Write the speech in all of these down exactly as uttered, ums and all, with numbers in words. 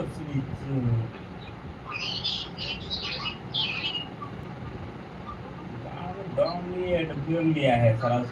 Series. गाँव में don भी है, डब्ल्यू एम भी है, साला।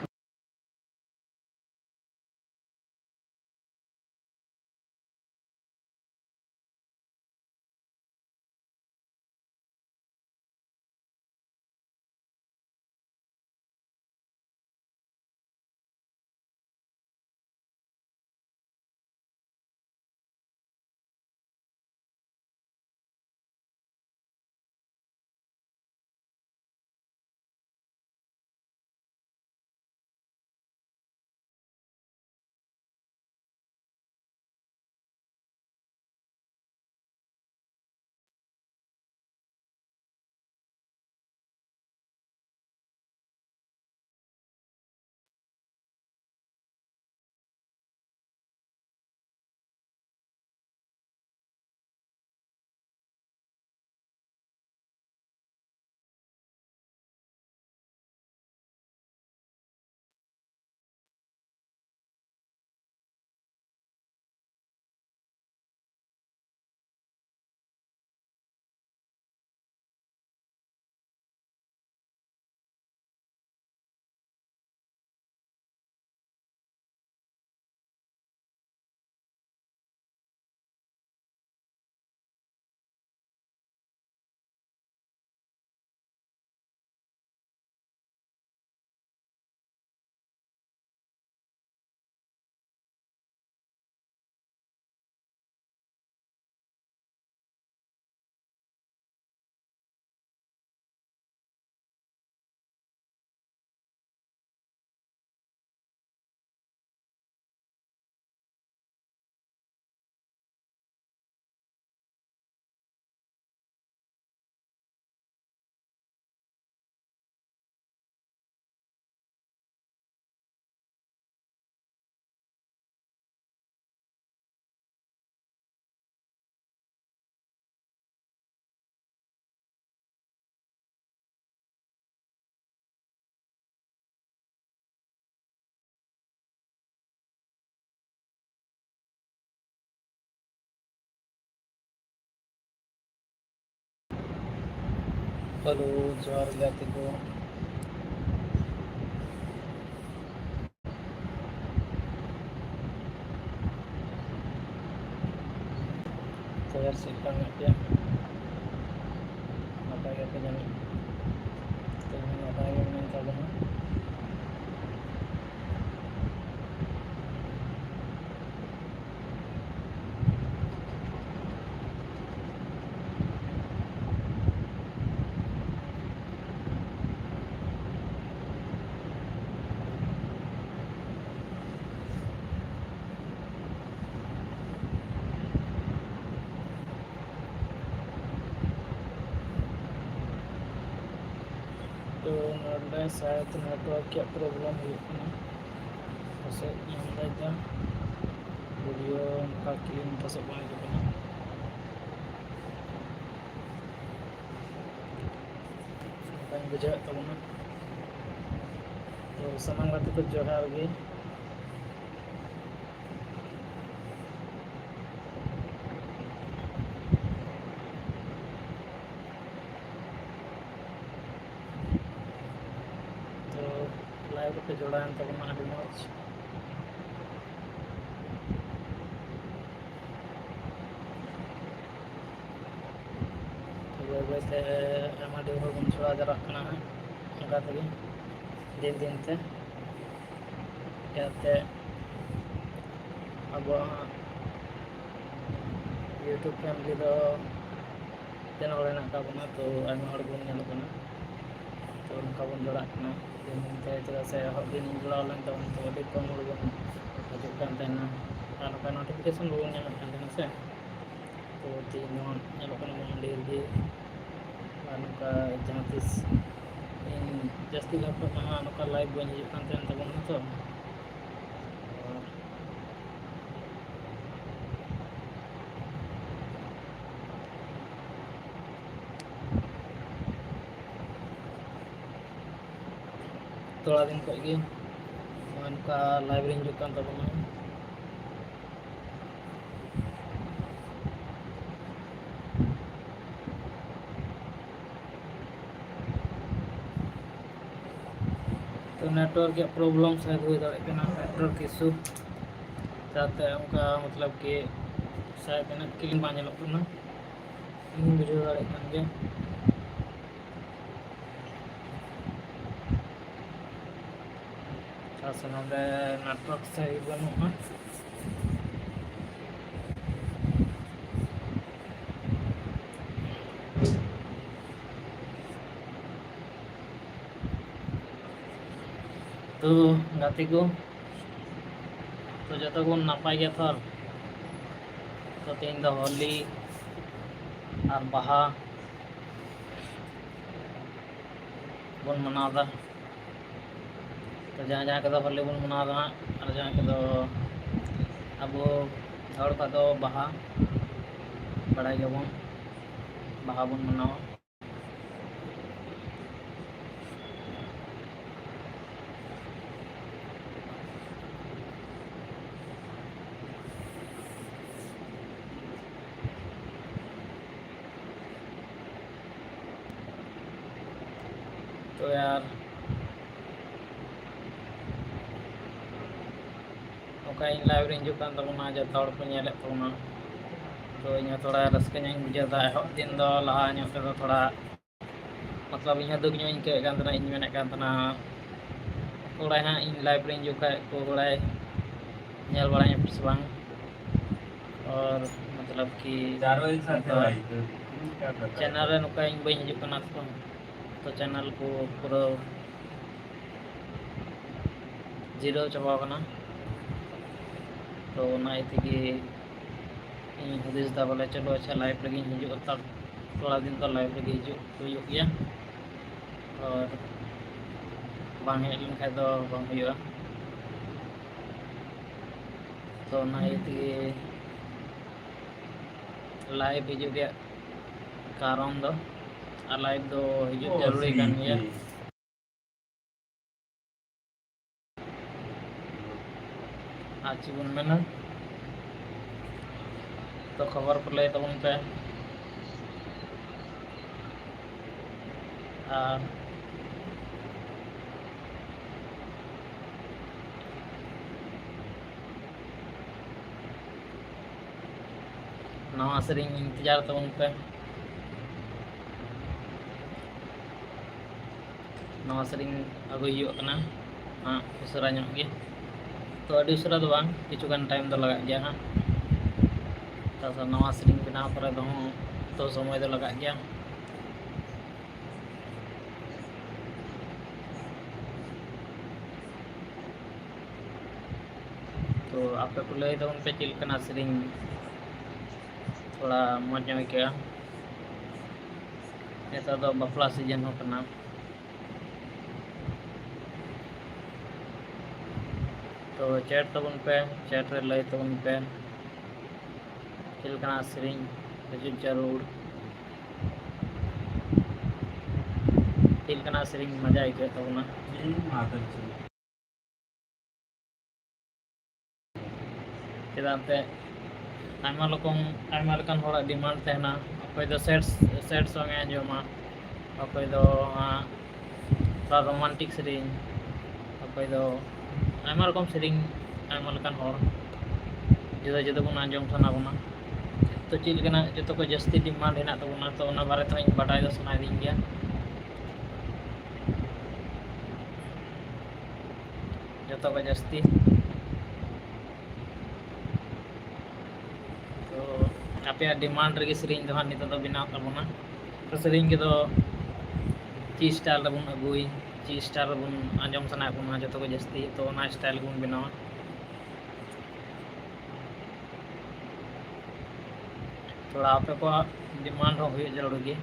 ᱦᱮᱞᱳ, ᱡᱚᱦᱟᱨ ᱜᱮ ᱜᱟᱛᱮ ᱠᱚ᱾ ᱛᱚ, ᱪᱮᱫ ᱞᱮᱠᱟ ᱢᱮᱱᱟᱜ ᱯᱮᱭᱟ? ᱱᱟᱯᱟᱭ ᱜᱮᱯᱮ ᱡᱟᱹᱱᱤᱡ? ᱛᱚ, ᱱᱟᱯᱟᱭ ᱜᱮ ᱢᱮᱱᱟᱜ ᱛᱟᱵᱚᱱᱟ᱾ ᱛᱚ, ᱱᱚᱰᱮ ᱥᱟᱭᱟᱫ network ᱨᱮᱭᱟᱜ problem ᱦᱩᱭᱩᱜ ᱠᱟᱱᱟ᱾ ᱯᱟᱥᱮᱡ ᱧᱟᱢ ᱫᱟᱭ ᱫᱟ᱾ Video ᱚᱱᱠᱟ clean ᱯᱟᱥᱮᱡ ᱵᱟᱝ ᱦᱤᱡᱩᱜ ᱠᱟᱱᱟ᱾ ᱚᱱᱠᱟᱧ ᱵᱩᱡᱷᱟᱹᱣᱮᱫ ᱛᱟᱵᱚᱱᱟ᱾ ᱛᱚ, ᱥᱟᱱᱟᱢ ᱜᱟᱛᱮ ᱠᱚ ᱡᱚᱦᱟᱨ ᱜᱮ᱾ ᱛᱚ, live ᱨᱮᱯᱮ ᱡᱚᱲᱟᱣᱮᱱ ᱛᱟᱵᱚᱱᱟ, ᱟᱹᱰᱤ ᱢᱚᱡᱽ᱾ ᱛᱚ, ᱵᱟᱹᱭ ᱵᱟᱹᱭ ᱛᱮ ᱟᱭᱢᱟ ᱰᱷᱮᱨ ᱦᱚᱲ ᱵᱚᱱ ᱡᱚᱲᱟᱣ ᱡᱟᱣᱨᱟᱜ ᱠᱟᱱᱟ ᱦᱟᱸᱜ, ᱚᱱᱠᱟ ᱛᱮᱜᱮ ᱫᱤᱱ ᱫᱤᱱ ᱛᱮ᱾ ᱡᱟᱛᱮ ᱟᱵᱚᱣᱟᱜ YouTube family ᱫᱚ ᱛᱤᱱᱟᱹᱜ ᱦᱚᱲ ᱦᱮᱱᱟᱜ ᱟᱠᱟᱫ ᱵᱚᱱᱟ, ᱛᱚ ᱟᱭᱢᱟ ᱦᱚᱲ ᱵᱚᱱ ᱧᱮᱞᱚᱜ ᱠᱟᱱᱟ᱾ ᱛᱚ ᱱᱚᱝᱠᱟ ᱵᱚᱱ ᱡᱚᱲᱟᱜ ᱠᱟᱱᱟ ᱫᱤᱱ ᱫᱤᱱ ᱛᱮ, ᱪᱮᱫᱟᱜ ᱥᱮ ᱮᱦᱚᱵ ᱫᱤᱱ ᱡᱚᱲᱟᱣ ᱞᱮᱱ ᱛᱟᱵᱚᱱ, ᱛᱚ ᱟᱹᱰᱤ ᱠᱚᱢ ᱦᱚᱲ ᱵᱚᱱ ᱦᱤᱡᱩᱜ ᱠᱟᱱ ᱛᱟᱦᱮᱱᱟ ᱟᱨ ᱱᱚᱝᱠᱟ notification ᱵᱟᱵᱚᱱ ᱧᱟᱢᱮᱫ ᱠᱟᱱ ᱛᱟᱦᱮᱱᱟ ᱥᱮ᱾ ᱛᱚ ᱛᱮᱦᱮᱧ ᱫᱚ ᱧᱮᱞᱚᱜ ᱠᱟᱱᱟ ᱵᱚᱱ ᱰᱷᱮᱨ ᱜᱮ, ᱟᱨ ᱱᱚᱝᱠᱟ ᱡᱟᱦᱟᱸ ᱛᱤᱥ ᱤᱧ ᱡᱟᱹᱥᱛᱤ ᱫᱤᱱ ᱠᱷᱚᱱ ᱢᱟ ᱦᱟᱸᱜ ᱱᱚᱝᱠᱟ live ᱵᱟᱹᱧ ᱦᱤᱡᱩᱜ ᱠᱟᱱ ᱛᱟᱦᱮᱱ ᱛᱟᱵᱚᱱᱟ ᱛᱚ᱾ ᱛᱷᱚᱲᱟ ᱫᱤᱱ ᱠᱷᱚᱱ ᱜᱮ ᱱᱚᱜᱼᱚᱭ ᱱᱚᱝᱠᱟ live ᱨᱤᱧ ᱦᱤᱡᱩᱜ ᱠᱟᱱ ᱛᱟᱵᱚᱱᱟ᱾ ᱛᱚ network ᱨᱮᱭᱟᱜ problem ᱥᱟᱭᱮᱫ ᱦᱩᱭ ᱫᱟᱲᱮᱭᱟᱜ ᱠᱟᱱᱟ, network issue, ᱡᱟᱛᱮ ᱚᱱᱠᱟ ᱢᱚᱛᱞᱚᱵ ᱠᱤ ᱥᱟᱭᱮᱫ ᱤᱱᱟᱹᱜ clean ᱵᱟᱝ ᱧᱮᱞᱚᱜ ᱠᱟᱱᱟ, ᱤᱧ ᱵᱩᱡᱷᱟᱹᱣ ᱫᱟᱲᱮᱭᱟᱜ ᱠᱟᱱ ᱜᱮᱭᱟ᱾ ᱪᱮᱫᱟᱜ ᱥᱮ ᱱᱚᱰᱮ network ᱥᱟᱭᱮᱫ ᱵᱟᱹᱱᱩᱜᱼᱟ᱾ ᱛᱚ ᱜᱟᱛᱮ ᱠᱚ, ᱛᱚ ᱡᱚᱛᱚ ᱵᱚᱱ ᱱᱟᱯᱟᱭ ᱜᱮᱭᱟ ᱛᱚ? ᱛᱚ ᱛᱮᱦᱮᱧ ᱫᱚ ᱦᱳᱞᱤ ᱟᱨ ᱵᱟᱦᱟ ᱵᱚᱱ ᱢᱟᱱᱟᱣ ᱮᱫᱟ᱾ ᱛᱚ ᱡᱟᱦᱟᱸ ᱡᱟᱦᱟᱸ ᱠᱚᱫᱚ ᱦᱳᱞᱤ ᱵᱚᱱ ᱢᱟᱱᱟᱣ ᱮᱫᱟ ᱦᱟᱸᱜ, ᱟᱨ ᱡᱟᱦᱟᱸ ᱠᱚᱫᱚ ᱟᱵᱚ ᱦᱚᱲ ᱠᱚᱣᱟᱜ ᱫᱚ ᱵᱟᱦᱟ, ᱵᱟᱲᱟᱭ ᱜᱮᱭᱟᱵᱚᱱ, ᱵᱟᱦᱟ ᱵᱚᱱ ᱢᱟᱱᱟᱣᱟ᱾ ᱛᱚ ᱭᱟᱨ, ᱚᱠᱟ ᱤᱧ live ᱨᱮᱧ ᱦᱤᱡᱩᱜ ᱠᱟᱱ ᱛᱟᱵᱚᱱᱟ, ᱡᱚᱛᱚ ᱦᱚᱲ ᱠᱚ ᱧᱮᱞᱮᱫ ᱛᱟᱵᱚᱱᱟ᱾ ᱛᱚ ᱤᱧ ᱦᱚᱸ ᱛᱷᱚᱲᱟ ᱨᱟᱹᱥᱠᱟᱹ ᱧᱚᱜ ᱤᱧ ᱵᱩᱡᱷᱟᱹᱣ ᱮᱫᱟ᱾ ᱮᱦᱚᱵ ᱫᱤᱱ ᱫᱚ ᱞᱟᱦᱟ ᱧᱚᱜ ᱛᱮᱫᱚ ᱛᱷᱚᱲᱟ, ᱢᱚᱛᱞᱚᱵ, ᱤᱧ ᱦᱚᱸ ᱫᱩᱠ ᱧᱚᱜ ᱤᱧ ᱟᱹᱭᱠᱟᱹᱣᱮᱫ ᱠᱟᱱ ᱛᱟᱦᱮᱱᱟ᱾ ᱤᱧ ᱢᱮᱱᱮᱫ ᱠᱟᱱ ᱛᱟᱦᱮᱱᱟ, ᱚᱠᱚᱭ ᱦᱟᱸᱜ ᱤᱧ live ᱨᱮᱧ ᱦᱤᱡᱩᱜ ᱠᱷᱟᱡ ᱠᱚ ᱵᱟᱲᱟᱭ, ᱧᱮᱞ ᱵᱟᱲᱟᱧᱟ ᱥᱮ ᱵᱟᱝ? ᱟᱨ ᱢᱚᱛᱞᱚᱵ ᱠᱤ ᱪᱟᱨᱚ ᱮᱠ ᱥᱟᱛᱷ ᱦᱮ ᱵᱷᱟᱭ, ᱛᱚ ᱛᱩᱢ ᱠᱭᱟ ᱠᱟᱨ ᱨᱦᱟ ᱦᱮ? Channel ᱨᱮ ᱱᱚᱝᱠᱟ ᱤᱧ ᱵᱟᱹᱧ ᱦᱤᱡᱩᱜ ᱠᱟᱱᱟ ᱛᱚ, ᱛᱚ channel ᱠᱚ ᱯᱩᱨᱟᱹ ᱡᱤᱨᱟᱹᱣ ᱪᱟᱵᱟ ᱟᱠᱟᱱᱟ᱾ ᱛᱚ ᱚᱱᱟ ᱤᱭᱟᱹ ᱛᱮᱜᱮ ᱤᱧ ᱦᱩᱫᱤᱥ ᱮᱫᱟ ᱵᱚᱞᱮ ᱪᱚᱞᱚ ᱟᱪᱪᱷᱟ live ᱨᱮᱜᱮᱧ ᱦᱤᱡᱩᱜ ᱦᱟᱛᱟᱲ, ᱛᱷᱚᱲᱟ ᱫᱤᱱ ᱫᱚ live ᱨᱮᱜᱮ ᱦᱤᱡᱩᱜ ᱦᱩᱭᱩᱜ ᱜᱮᱭᱟ᱾ ᱟᱨ ᱵᱟᱝ ᱦᱮᱡ ᱞᱮᱱᱠᱷᱟᱡ ᱫᱚ ᱵᱟᱝ ᱦᱩᱭᱩᱜᱼᱟ᱾ ᱛᱚ ᱚᱱᱟ ᱤᱭᱟᱹ ᱛᱮᱜᱮ live ᱦᱤᱡᱩᱜ ᱨᱮᱭᱟᱜ ᱠᱟᱨᱚᱱ ᱫᱚ, ᱟᱨ live ᱫᱚ ᱦᱤᱡᱩᱜ ᱚ, ᱡᱟᱹᱨᱩᱲᱤ ᱠᱟᱱ ᱜᱮᱭᱟ᱾ ᱟᱨ ᱪᱮᱫ ᱵᱚᱱ ᱢᱮᱱᱟ, ᱛᱚ ᱠᱷᱚᱵᱚᱨ ᱠᱚ ᱞᱟᱹᱭ ᱛᱟᱵᱚᱱ ᱯᱮ᱾ ᱟᱨ ᱱᱟᱣᱟ ᱥᱮᱨᱮᱧ ᱤᱱᱛᱮᱡᱟᱨ ᱛᱟᱵᱚᱱ ᱯᱮ᱾ ᱱᱟᱣᱟ ᱥᱮᱨᱮᱧ ᱟᱹᱜᱩᱭ ᱦᱩᱭᱩᱜ ᱠᱟᱱᱟ ᱦᱟᱸᱜ, ᱩᱥᱟᱹᱨᱟ ᱧᱚᱜ ᱜᱮ᱾ ᱛᱚ, ᱟᱹᱰᱤ ᱩᱥᱟᱹᱨᱟ ᱫᱚ ᱵᱟᱝ, ᱠᱤᱪᱷᱩ ᱜᱟᱱ time ᱫᱚ ᱞᱟᱜᱟᱜ ᱜᱮᱭᱟ ᱦᱟᱸᱜ᱾ ᱛᱟᱨᱯᱚᱨ ᱱᱟᱣᱟ ᱥᱮᱨᱮᱧ ᱵᱮᱱᱟᱣ ᱠᱚᱨᱮ ᱫᱚ ᱦᱚᱸ ᱛᱚ ᱥᱚᱢᱚᱭ ᱫᱚ ᱞᱟᱜᱟᱜ ᱜᱮᱭᱟ᱾ ᱛᱚ, ᱟᱯᱮ ᱠᱚ ᱞᱟᱹᱭ ᱛᱟᱵᱚᱱ ᱯᱮ ᱪᱮᱫ ᱞᱮᱠᱟᱱᱟᱜ ᱥᱮᱨᱮᱧ ᱛᱷᱚᱲᱟ ᱢᱚᱡᱽ ᱧᱚᱜ ᱟᱹᱭᱠᱟᱹᱜᱼᱟ᱾ ᱱᱮᱛᱟᱨ ᱫᱚ ᱵᱟᱯᱞᱟ season ᱦᱚᱸ ᱠᱟᱱᱟ᱾ ᱛᱚ, chat ᱛᱟᱵᱚᱱ ᱯᱮ, chat ᱨᱮ ᱞᱟᱹᱭ ᱛᱟᱵᱚᱱ ᱯᱮ ᱪᱮᱫ ᱞᱮᱠᱟᱱᱟᱜ ᱥᱮᱨᱮᱧ ᱦᱤᱡᱩᱜ ᱡᱟᱹᱨᱩᱲ, ᱪᱮᱫ ᱞᱮᱠᱟᱱᱟᱜ ᱥᱮᱨᱮᱧ ᱢᱚᱡᱟ ᱟᱹᱭᱠᱟᱹᱜ ᱛᱟᱵᱚᱱᱟ᱾ ᱪᱮᱫᱟᱜ ᱮᱱᱛᱮ ᱟᱭᱢᱟ ᱨᱚᱠᱚᱢ, ᱟᱭᱢᱟ ᱞᱮᱠᱟᱱ ᱦᱚᱲᱟᱜ demand ᱛᱟᱦᱮᱱᱟ᱾ ᱚᱠᱚᱭ ᱫᱚ sad, sad song ᱮ ᱟᱸᱡᱚᱢᱟ, ᱚᱠᱚᱭ ᱫᱚ ᱦᱟᱸᱜ ᱛᱷᱚᱲᱟ romantic ᱥᱮᱨᱮᱧ, ᱚᱠᱚᱭ ᱫᱚ ᱟᱭᱢᱟ ᱨᱚᱠᱚᱢ ᱥᱮᱨᱮᱧ, ᱟᱭᱢᱟ ᱞᱮᱠᱟᱱ ᱦᱚᱲ ᱡᱩᱫᱟᱹ ᱡᱩᱫᱟᱹ ᱵᱚᱱ ᱟᱸᱡᱚᱢ ᱥᱟᱱᱟ ᱵᱚᱱᱟ᱾ ᱛᱚ, ᱪᱮᱫ ᱞᱮᱠᱟᱱᱟᱜ ᱡᱚᱛᱚ ᱠᱷᱚᱱ ᱡᱟᱹᱥᱛᱤ demand ᱦᱮᱱᱟᱜ ᱛᱟᱵᱚᱱᱟ, ᱛᱚ ᱚᱱᱟ ᱵᱟᱨᱮ ᱛᱮᱦᱚᱸ ᱤᱧ ᱵᱟᱰᱟᱭ ᱫᱚ ᱥᱟᱱᱟᱭᱮᱫᱤᱧ ᱜᱮᱭᱟ᱾ ᱡᱚᱛᱚ ᱠᱷᱚᱱ ᱡᱟᱹᱥᱛᱤ᱾ ᱛᱚ, ᱟᱯᱮᱭᱟᱜ demand ᱨᱮᱜᱮ ᱥᱮᱨᱮᱧ ᱫᱚ ᱦᱟᱸᱜ ᱱᱤᱛᱚᱜ ᱫᱚ ᱵᱮᱱᱟᱣ ᱛᱟᱵᱚᱱᱟ᱾ ᱛᱚ, ᱥᱮᱨᱮᱧ ᱠᱚᱫᱚ ᱪᱮᱫ style ᱨᱮᱵᱚᱱ ᱟᱹᱜᱩᱭ, ᱪᱮᱫ style ᱨᱮᱵᱚᱱ ᱟᱸᱡᱚᱢ ᱥᱟᱱᱟᱭᱮᱫ ᱵᱚᱱᱟ ᱡᱚᱛᱚ ᱠᱷᱚᱱ ᱡᱟᱹᱥᱛᱤ, ᱛᱚ ᱚᱱᱟ style ᱜᱮᱵᱚᱱ ᱵᱮᱱᱟᱣᱟ᱾ ᱛᱷᱚᱲᱟ ᱟᱯᱮ ᱠᱚᱣᱟᱜ demand ᱦᱚᱸ ᱦᱩᱭᱩᱜ ᱡᱟᱹᱨᱩᱲ ᱜᱮ,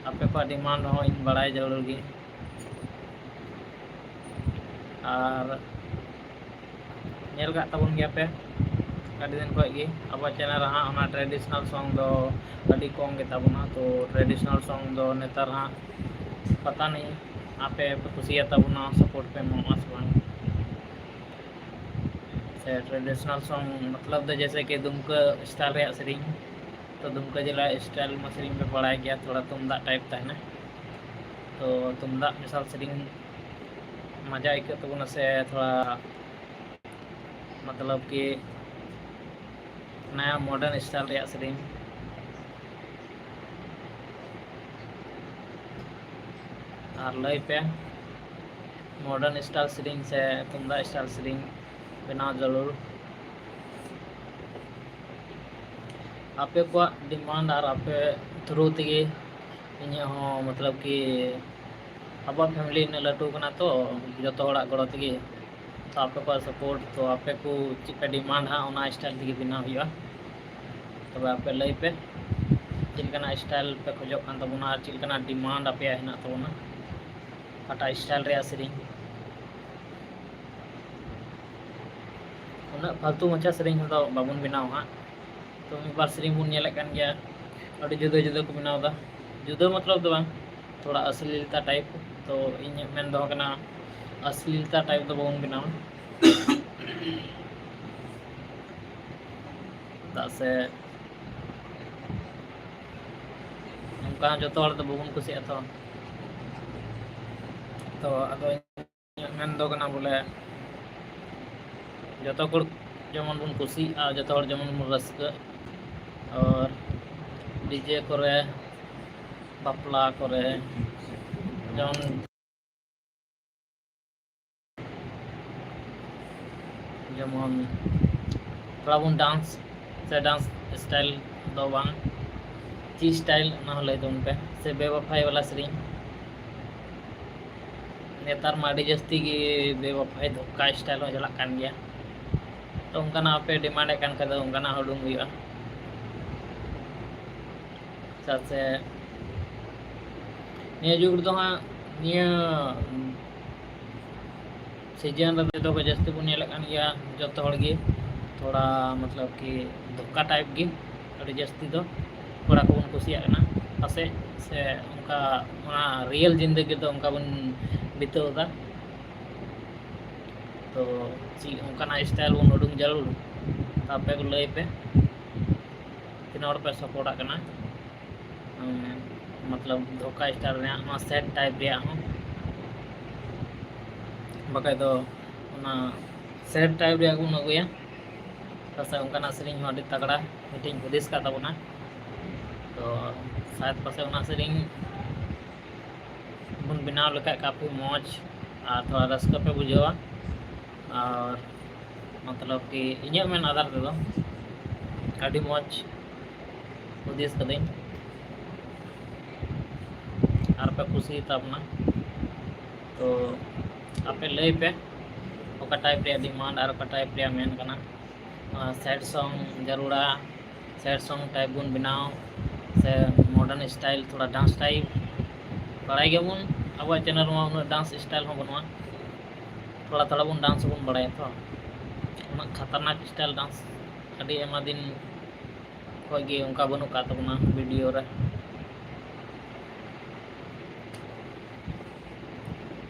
ᱟᱯᱮ ᱠᱚᱣᱟᱜ demand ᱦᱚᱸ ᱤᱧ ᱵᱟᱲᱟᱭ ᱡᱟᱹᱨᱩᱲ ᱜᱮ᱾ ᱟᱨ ᱧᱮᱞ ᱠᱟᱜ ᱛᱟᱵᱚᱱ ᱜᱮᱭᱟ ᱯᱮ ᱟᱹᱰᱤ ᱫᱤᱱ ᱠᱷᱚᱱ ᱜᱮ ᱟᱵᱚᱣᱟᱜ channel ᱨᱮ ᱦᱟᱸᱜ ᱚᱱᱟ traditional song ᱫᱚ ᱟᱹᱰᱤ ᱠᱚᱢ ᱜᱮ ᱛᱟᱵᱚᱱᱟ᱾ ᱛᱚ, traditional song ᱫᱚ ᱱᱮᱛᱟᱨ ᱦᱟᱸᱜ ᱯᱟᱛᱟ ᱱᱟᱹᱭ ᱟᱯᱮ ᱯᱮ ᱠᱩᱥᱤᱭᱟᱜ ᱛᱟᱵᱚᱱᱟ, support ᱯᱮ ᱮᱢᱚᱜᱼᱟ ᱥᱮ ᱵᱟᱝ? ᱥᱮ traditional song ᱢᱚᱛᱞᱚᱵ ᱫᱚ ᱡᱮᱭᱥᱮ ᱠᱤ ᱫᱩᱢᱠᱟᱹ style ᱨᱮᱭᱟᱜ ᱥᱮᱨᱮᱧ, ᱛᱚ ᱫᱩᱢᱠᱟᱹ ᱡᱮᱞᱟ style ᱢᱟ ᱥᱮᱨᱮᱧ ᱯᱮ ᱵᱟᱲᱟᱭ ᱜᱮᱭᱟ, ᱛᱷᱚᱲᱟ ᱛᱩᱢᱫᱟᱜ type ᱛᱟᱦᱮᱱᱟ᱾ ᱛᱚ ᱛᱩᱢᱫᱟᱜ ᱢᱮᱥᱟᱞ ᱥᱮᱨᱮᱧ ᱢᱟᱡᱟ ᱟᱹᱭᱠᱟᱹᱜ ᱛᱟᱵᱚᱱᱟ ᱥᱮ ᱛᱷᱚᱲᱟ ᱢᱚᱛᱞᱚᱵ ᱠᱤ ᱱᱟᱭᱟ modern style ᱨᱮᱭᱟᱜ ᱥᱮᱨᱮᱧ᱾ ᱟᱨ ᱞᱟᱹᱭ ᱯᱮ, modern style ᱥᱮᱨᱮᱧ ᱥᱮ ᱛᱩᱢᱫᱟᱜ style ᱥᱮᱨᱮᱧ ᱵᱮᱱᱟᱣ ᱡᱟᱹᱨᱩᱲ᱾ ᱟᱯᱮ ᱠᱚᱣᱟᱜ demand ᱟᱨ ᱟᱯᱮ through ᱛᱮᱜᱮ ᱤᱧᱟᱹᱜ ᱦᱚᱸ, ᱢᱚᱛᱞᱚᱵ ᱠᱤ, ᱟᱵᱚᱣᱟᱜ family ᱩᱱᱟᱹᱜ ᱞᱟᱹᱴᱩ ᱠᱟᱱᱟ ᱛᱚ, ᱡᱚᱛᱚ ᱦᱚᱲᱟᱜ ᱜᱚᱲᱚ ᱛᱮᱜᱮ᱾ ᱛᱚ ᱟᱯᱮ ᱠᱚᱣᱟᱜ support, ᱛᱚ ᱟᱯᱮ ᱠᱚ ᱪᱮᱫ ᱯᱮ demand ᱦᱟᱸᱜ, ᱚᱱᱟ style ᱛᱮᱜᱮ ᱵᱮᱱᱟᱣ ᱦᱩᱭᱩᱜᱼᱟ᱾ ᱛᱚᱵᱮ ᱟᱯᱮ ᱞᱟᱹᱭ ᱯᱮ, ᱪᱮᱫ ᱞᱮᱠᱟᱱᱟᱜ style ᱯᱮ ᱠᱷᱚᱡᱚᱜ ᱠᱟᱱ ᱛᱟᱵᱚᱱᱟ ᱟᱨ ᱪᱮᱫ ᱞᱮᱠᱟᱱᱟᱜ demand ᱟᱯᱮᱭᱟᱜ ᱦᱮᱱᱟᱜ ᱛᱟᱵᱚᱱᱟ, ᱚᱠᱟᱴᱟᱜ style ᱨᱮᱭᱟᱜ ᱥᱮᱨᱮᱧ᱾ ᱩᱱᱟᱹᱜ ᱯᱷᱟᱞᱛᱩ ᱢᱟᱪᱷᱟ ᱥᱮᱨᱮᱧ ᱫᱚ ᱵᱟᱵᱚᱱ ᱵᱮᱱᱟᱣᱟ ᱦᱟᱸᱜ᱾ ᱛᱚ ᱢᱤᱫ ᱵᱟᱨ ᱥᱮᱨᱮᱧ ᱵᱚᱱ ᱧᱮᱞᱮᱫ ᱠᱟᱱ ᱜᱮᱭᱟ, ᱟᱹᱰᱤ ᱡᱩᱫᱟᱹ ᱡᱩᱫᱟᱹ ᱠᱚ ᱵᱮᱱᱟᱣ ᱮᱫᱟ᱾ ᱡᱩᱫᱟᱹ ᱢᱚᱛᱞᱚᱵ ᱫᱚ ᱵᱟᱝ, ᱛᱷᱚᱲᱟ ᱚᱥᱞᱤᱞᱛᱟ type᱾ ᱛᱚ ᱤᱧᱟᱹᱜ ᱢᱮᱱ ᱫᱚ ᱠᱟᱱᱟ, ᱚᱥᱞᱤᱞᱛᱟ type ᱫᱚ ᱵᱟᱵᱚᱱ ᱵᱮᱱᱟᱣᱟ᱾ ᱪᱮᱫᱟᱜ ᱥᱮ ᱚᱱᱠᱟ ᱡᱚᱛᱚ ᱦᱚᱲ ᱫᱚ ᱵᱟᱵᱚᱱ ᱠᱩᱥᱤᱭᱟᱜᱼᱟ ᱛᱚ᱾ ᱛᱚ ᱟᱫᱚ ᱤᱧᱟᱹᱜ ᱢᱮᱱ ᱫᱚ ᱠᱟᱱᱟ ᱵᱚᱞᱮ, ᱡᱚᱛᱚ ᱦᱚᱲ ᱡᱮᱢᱚᱱ ᱵᱚᱱ ᱠᱩᱥᱤᱜ ᱟᱨ ᱡᱚᱛᱚ ᱦᱚᱲ ᱡᱮᱢᱚᱱ ᱵᱚᱱ ᱨᱟᱹᱥᱠᱟᱹᱜ᱾ ᱟᱨ DJ ᱠᱚᱨᱮ, ᱵᱟᱯᱞᱟ ᱠᱚᱨᱮ, ᱡᱮᱢᱚᱱ ᱡᱮᱢᱚᱱ ᱛᱷᱚᱲᱟ ᱵᱚᱱ dance ᱥᱮ dance style ᱫᱚ ᱵᱟᱝ, ᱪᱮᱫ style ᱚᱱᱟ ᱦᱚᱸ ᱞᱟᱹᱭ ᱛᱟᱵᱚᱱ ᱯᱮ᱾ ᱥᱮ ᱵᱮᱣᱟᱯᱷᱟᱭ ᱵᱟᱞᱟ ᱥᱮᱨᱮᱧ, ᱱᱮᱛᱟᱨ ᱢᱟ ᱟᱹᱰᱤ ᱡᱟᱹᱥᱛᱤ ᱜᱮ ᱵᱮᱣᱟᱯᱷᱟᱭ ᱫᱷᱚᱠᱠᱟ style ᱦᱚᱸ ᱪᱟᱞᱟᱜ ᱠᱟᱱ ᱜᱮᱭᱟ᱾ ᱛᱚ ᱚᱱᱠᱟᱱᱟᱜ ᱟᱯᱮ demand ᱮᱫ ᱠᱟᱱ ᱠᱷᱟᱡ ᱫᱚ ᱚᱱᱠᱟᱱᱟᱜ ᱦᱚᱸ ᱩᱰᱩᱝ ᱦᱩᱭᱩᱜᱼᱟ᱾ ᱪᱮᱫᱟᱜ ᱥᱮ ᱱᱤᱭᱟᱹ ᱡᱩᱜᱽ ᱨᱮᱫᱚ ᱦᱟᱸᱜ, ᱱᱤᱭᱟᱹ season ᱨᱮ ᱡᱚᱛᱚ ᱠᱷᱚᱱ ᱡᱟᱹᱥᱛᱤ ᱵᱚᱱ ᱧᱮᱞᱮᱫ ᱠᱟᱱ ᱜᱮᱭᱟ, ᱡᱚᱛᱚ ᱦᱚᱲ ᱜᱮ ᱛᱷᱚᱲᱟ, ᱢᱚᱛᱞᱚᱵ ᱠᱤ, ᱫᱷᱳᱠᱟ type ᱜᱮ ᱟᱹᱰᱤ ᱡᱟᱹᱥᱛᱤ ᱫᱚ ᱠᱚᱲᱟ ᱠᱚᱵᱚᱱ ᱠᱩᱥᱤᱭᱟᱜ ᱠᱟᱱᱟ ᱯᱟᱥᱮᱡ, ᱥᱮ ᱚᱱᱠᱟ ᱚᱱᱟ real ᱡᱤᱱᱫᱮᱜᱤ ᱫᱚ ᱚᱱᱠᱟ ᱵᱚᱱ ᱵᱤᱛᱟᱹᱣ ᱮᱫᱟ᱾ ᱛᱚ ᱪᱮᱫ ᱚᱱᱠᱟᱱᱟᱜ style ᱵᱚᱱ ᱩᱰᱩᱝ ᱡᱟᱹᱨᱩᱲ, ᱛᱚ ᱟᱯᱮ ᱠᱚ ᱞᱟᱹᱭ ᱯᱮ, ᱛᱤᱱᱟᱹᱜ ᱦᱚᱲ ᱯᱮ support ᱟᱜ ᱠᱟᱱᱟ? ᱩᱸ, ᱢᱚᱛᱞᱚᱵ ᱫᱷᱳᱠᱟ style ᱨᱮᱭᱟᱜ, ᱱᱚᱣᱟ sad type ᱨᱮᱭᱟᱜ ᱦᱚᱸ, ᱵᱟᱠᱷᱟᱡ ᱫᱚ ᱚᱱᱟ sad type ᱨᱮᱭᱟᱜ ᱵᱚᱱ ᱟᱹᱜᱩᱭᱟ᱾ ᱯᱟᱥᱮᱡ ᱚᱱᱠᱟᱱᱟᱜ ᱥᱮᱨᱮᱧ ᱦᱚᱸ ᱟᱹᱰᱤ ᱛᱟᱜᱽᱲᱟ ᱢᱤᱫᱴᱤᱡ ᱦᱩᱫᱤᱥ ᱠᱟᱜ ᱛᱟᱵᱚᱱᱟ᱾ ᱛᱚ ᱥᱟᱭᱮᱫ ᱯᱟᱥᱮᱡ ᱚᱱᱟ ᱥᱮᱨᱮᱧ ᱵᱚᱱ ᱵᱮᱱᱟᱣ ᱞᱮᱠᱷᱟᱡ ᱠᱟᱯᱷᱤ ᱢᱚᱡᱽ ᱟᱨ ᱛᱷᱚᱲᱟ ᱨᱟᱹᱥᱠᱟᱹ ᱯᱮ ᱵᱩᱡᱷᱟᱹᱣᱟ᱾ ᱟᱨ ᱢᱚᱛᱞᱚᱵ ᱠᱤ ᱤᱧᱟᱹᱜ ᱢᱮᱱ ᱟᱫᱷᱟᱨ ᱛᱮᱫᱚ ᱟᱹᱰᱤ ᱢᱚᱡᱽ ᱦᱩᱫᱤᱥ ᱠᱟᱹᱫᱟᱹᱧ᱾ ᱟᱨ ᱯᱮ ᱠᱩᱥᱤ ᱛᱟᱵᱚᱱᱟ᱾ ᱛᱚ ᱟᱯᱮ ᱞᱟᱹᱭ ᱯᱮ ᱚᱠᱟ ᱴᱟᱭᱤᱯ ᱨᱮᱭᱟᱜ ᱰᱤᱢᱟᱱᱰ ᱟᱨ ᱚᱠᱟ ᱴᱟᱭᱤᱯ ᱨᱮᱭᱟᱜ ᱢᱮᱱ ᱠᱟᱱᱟ᱾ ᱥᱮᱰ ᱥᱚᱝ ᱡᱟᱹᱨᱩᱲᱟ, ᱥᱮᱰ ᱥᱚᱝ ᱴᱟᱭᱤᱯ ᱵᱚᱱ ᱵᱮᱱᱟᱣ, ᱥᱮ ᱢᱚᱰᱟᱨᱱ ᱥᱴᱟᱭᱤᱞ, ᱛᱷᱚᱲᱟ ᱰᱟᱱᱥ ᱴᱟᱭᱤᱯ᱾ ᱵᱟᱲᱟᱭ ᱜᱮᱭᱟᱵᱚᱱ ᱟᱵᱚᱣᱟᱜ ᱪᱮᱱᱮᱞ ᱨᱮᱢᱟ ᱩᱱᱟᱹᱜ ᱰᱟᱱᱥ ᱥᱴᱟᱭᱤᱞ ᱦᱚᱸ ᱵᱟᱹᱱᱩᱜᱼᱟ᱾ ᱛᱷᱚᱲᱟ ᱛᱷᱚᱲᱟ ᱵᱚᱱ ᱰᱟᱱᱥ ᱵᱚᱱ ᱵᱟᱲᱟᱭᱟ ᱛᱚ, ᱩᱱᱟᱹᱜ ᱠᱷᱟᱛᱟᱨᱱᱟᱠ ᱥᱴᱟᱭᱤᱞ ᱰᱟᱱᱥ ᱟᱹᱰᱤ ᱟᱭᱢᱟ ᱫᱤᱱ ᱠᱷᱚᱡ ᱜᱮ ᱚᱱᱠᱟ ᱵᱟᱹᱱᱩᱜ ᱟᱠᱟᱫ ᱛᱟᱵᱚᱱᱟ ᱵᱷᱤᱰᱤᱭᱳ ᱨᱮ᱾